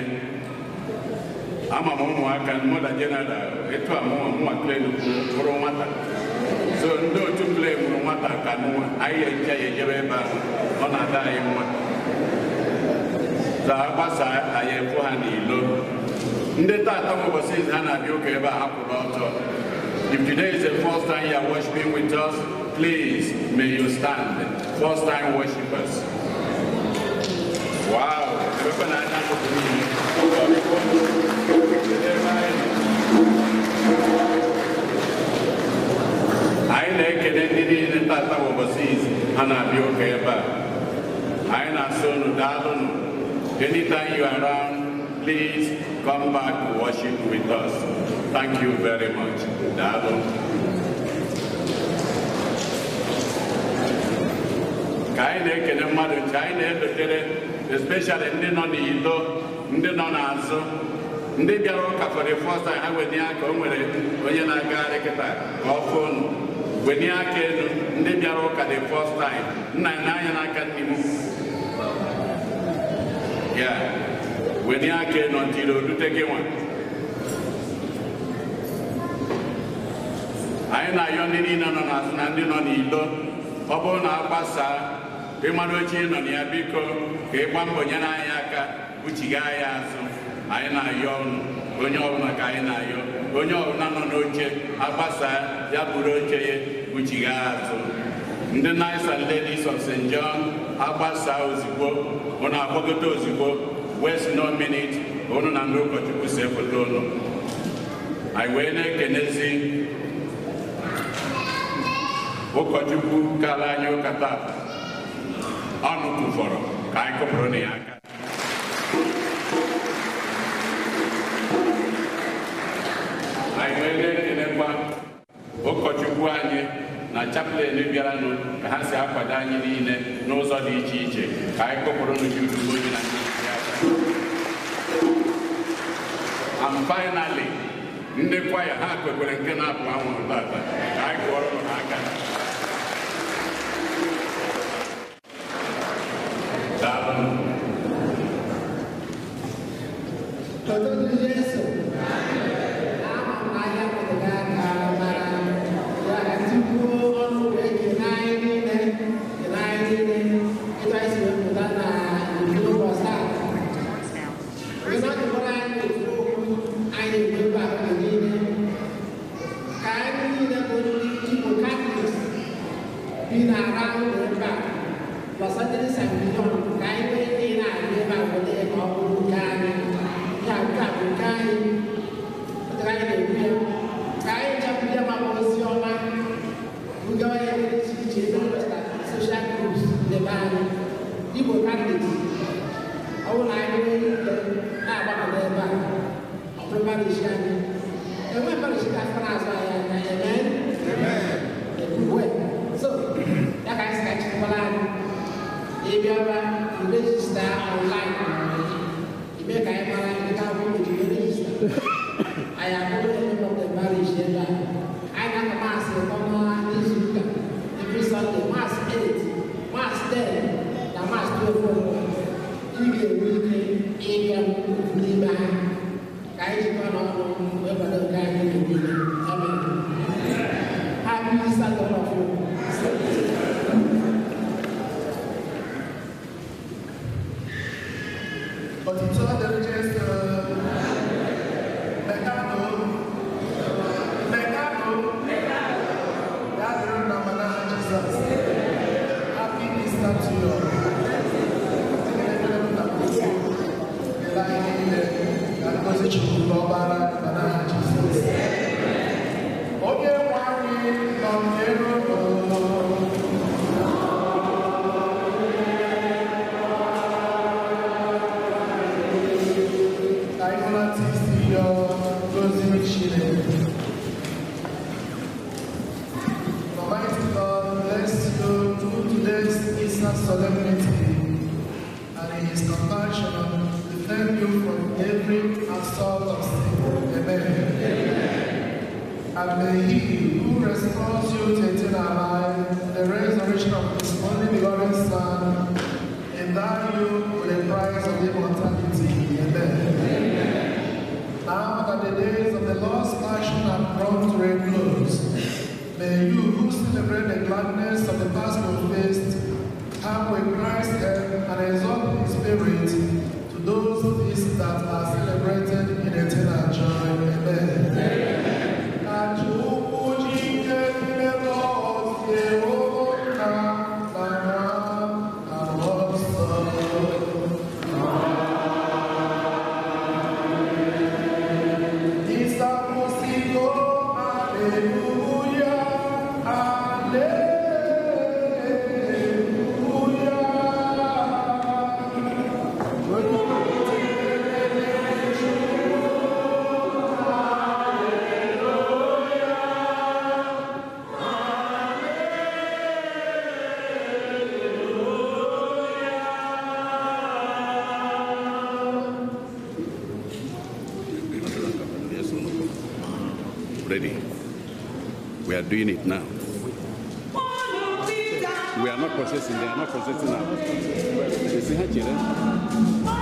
Ama m ụmụaka Mother General etu a mụnwa klen bụrụ nwata. So ndị otu klen bụrụ nwata ka mụnwa anyị eje ya ejebe ebe ahụ ọ na-ada anyị mma. So agbasa anyị efu ha n'ilo. Ndị tata ụbọchị izu ha na-abịa ụka ebe a ha kwụrụ ọtọ. If today is the first time you are worshiping with us, please may you stand. First time worshipers. Wow. Anyị na-ekele ndị niile tata ụbọchị izu ha na-abịa ụka ebe a. Anyị na-asị unu daalụnụ. Anytime you are around, please come back to worship with us. Thank you very much. Daalụ. Ka anyị na-ekele mmadụ nche, anyị na-edotere especially ndị nọ n'ilo, ndị nọ n'azụ, ndị bịara ụka for the first time, ha wenye aka. O nwere onye na-agagharị kịta ka ọ fụ unu. Wenye aka elu, ndị bịara ụka the first time. Nna n'anya n'aka nne m ya, wenye aka elu ntiri odute gị nwa. Anyị na-ayọ ndị niile nọ n'azụ na ndị nọ n'ilo, ọ bụrụ na agbasaa, ịmara oche ị nọ na ya, biko ka ị gbaa mbọ nyere anyị aka kpuchiga anyị azụ. Anyị na-ayọ unu, onye ọbụla ka anyị na-ayọ, onye ọbụla nọ n'oche, agbasaa, ya buru oche ya kpuchiga azụ. Ndị Knights and Ladies of St. John, agbasaa ozugbo, unu agbagote ozugbo. Waste no minute, unu na ndị ụkọchukwu see foto unu. Anyị wee na-ekenezi ụkọchukwu kara anyị ụka taa. Ọnụ kwufọrọ ka anyị kụpụrụ na ya aka. Anyị wee na-ekelekwa ụkọchukwu anyị na chaplain bịaranụ ka ha si akwado anyị niile n'ụzọ dị iche iche. Ka anyị kụpụrụ nụ Jude Ugoji na ndị isi aka. And finally, ndị kwaya ha kwekwere nke na-apụ anwụrụ tata. Ka anyị kụọrọ ha aka. Daalụ. Totodu Jesu. Ama m n'ahịa pụrụ gị aka mara ya ka tupu ọnụ wee kene anyị niile, kene anyị niile etu anyị si wee pụta na nke ụbọchị taa. Onye na-adịkwara anyị ofu okwu anyị na-ekwu ebe a oge niile. Ka anyị niile bụ ndị Igbo Catholics bi na around ebe a, Los Angeles and beyond, ka anyị nwee ike ị na-abịa ebe a were ka ọ bụrụ nke anyị. Ya nke a bụ nke anyị. Ọ anyị na-ekwu ya. Ka anyị chapụrụ ya maka ozi ọma, bugawa ya ebe dị iche iche, ebe nwetara social groups n'ebe anyị. Igbo Catholics, ọ bụrụ na anyị nwee ike na-agbakọ n'ebe a, ọ bụrụ parish anyị. Enwe parish ga-afọ n'azụ anyị anya, amen? Ekwuwe. So, ya ka anyị si ka chekwara anyị. Ị bịara, i register online, ime ka anyị mara ndị ka bụ iji register. Anyị abụrụ member of the parish ebe a. Anyị na-aka maasị ụtọ n'izu ụka every Sunday, mass 8, mass 10 na mass 12 o'clock. Ị ga-enwe ike ịbịa ofu n'ime ha. Ka anyị jikọọ n'ọnụ wee kwado nke anyị oge niile. Amen. Happy Easter to all of you. Otito dịrị Jesu. Mekano. Mekano. Ya dịrị na mana Jizọs. Happy Easter to you all. Ekele m na Chukwu. Ekele anyị niile na ngọzi Chukwu ka ọ bara na n'aha Jizọs. Onye nwe anyị nọ n'elu ụlọ. Ka anyị hụlata isi yọọ ngọzi Chineke. Almighty God bless you through today's Easter solemnity, and in His compassion defend you from every assault of sin. Amen. And may He who restores you to eternal life, the resurrection of His only begotten Son, endow you with the prize of immortality. Amen. Now that the days of the Lord's Passion have drawn to a close, may you who celebrate the gladness of the Paschal feast come with Christ's help and exalt His Spirit to those feasts that are celebrated in eternal joy. Amen. Ka Chukwu jike niile gọzie unu nna na nwa na Mmụọ Nsọ. Isa kwụsịgo, haleluya, haleluya. already. We are doing it now. We are not processing, they are not processing now. You see,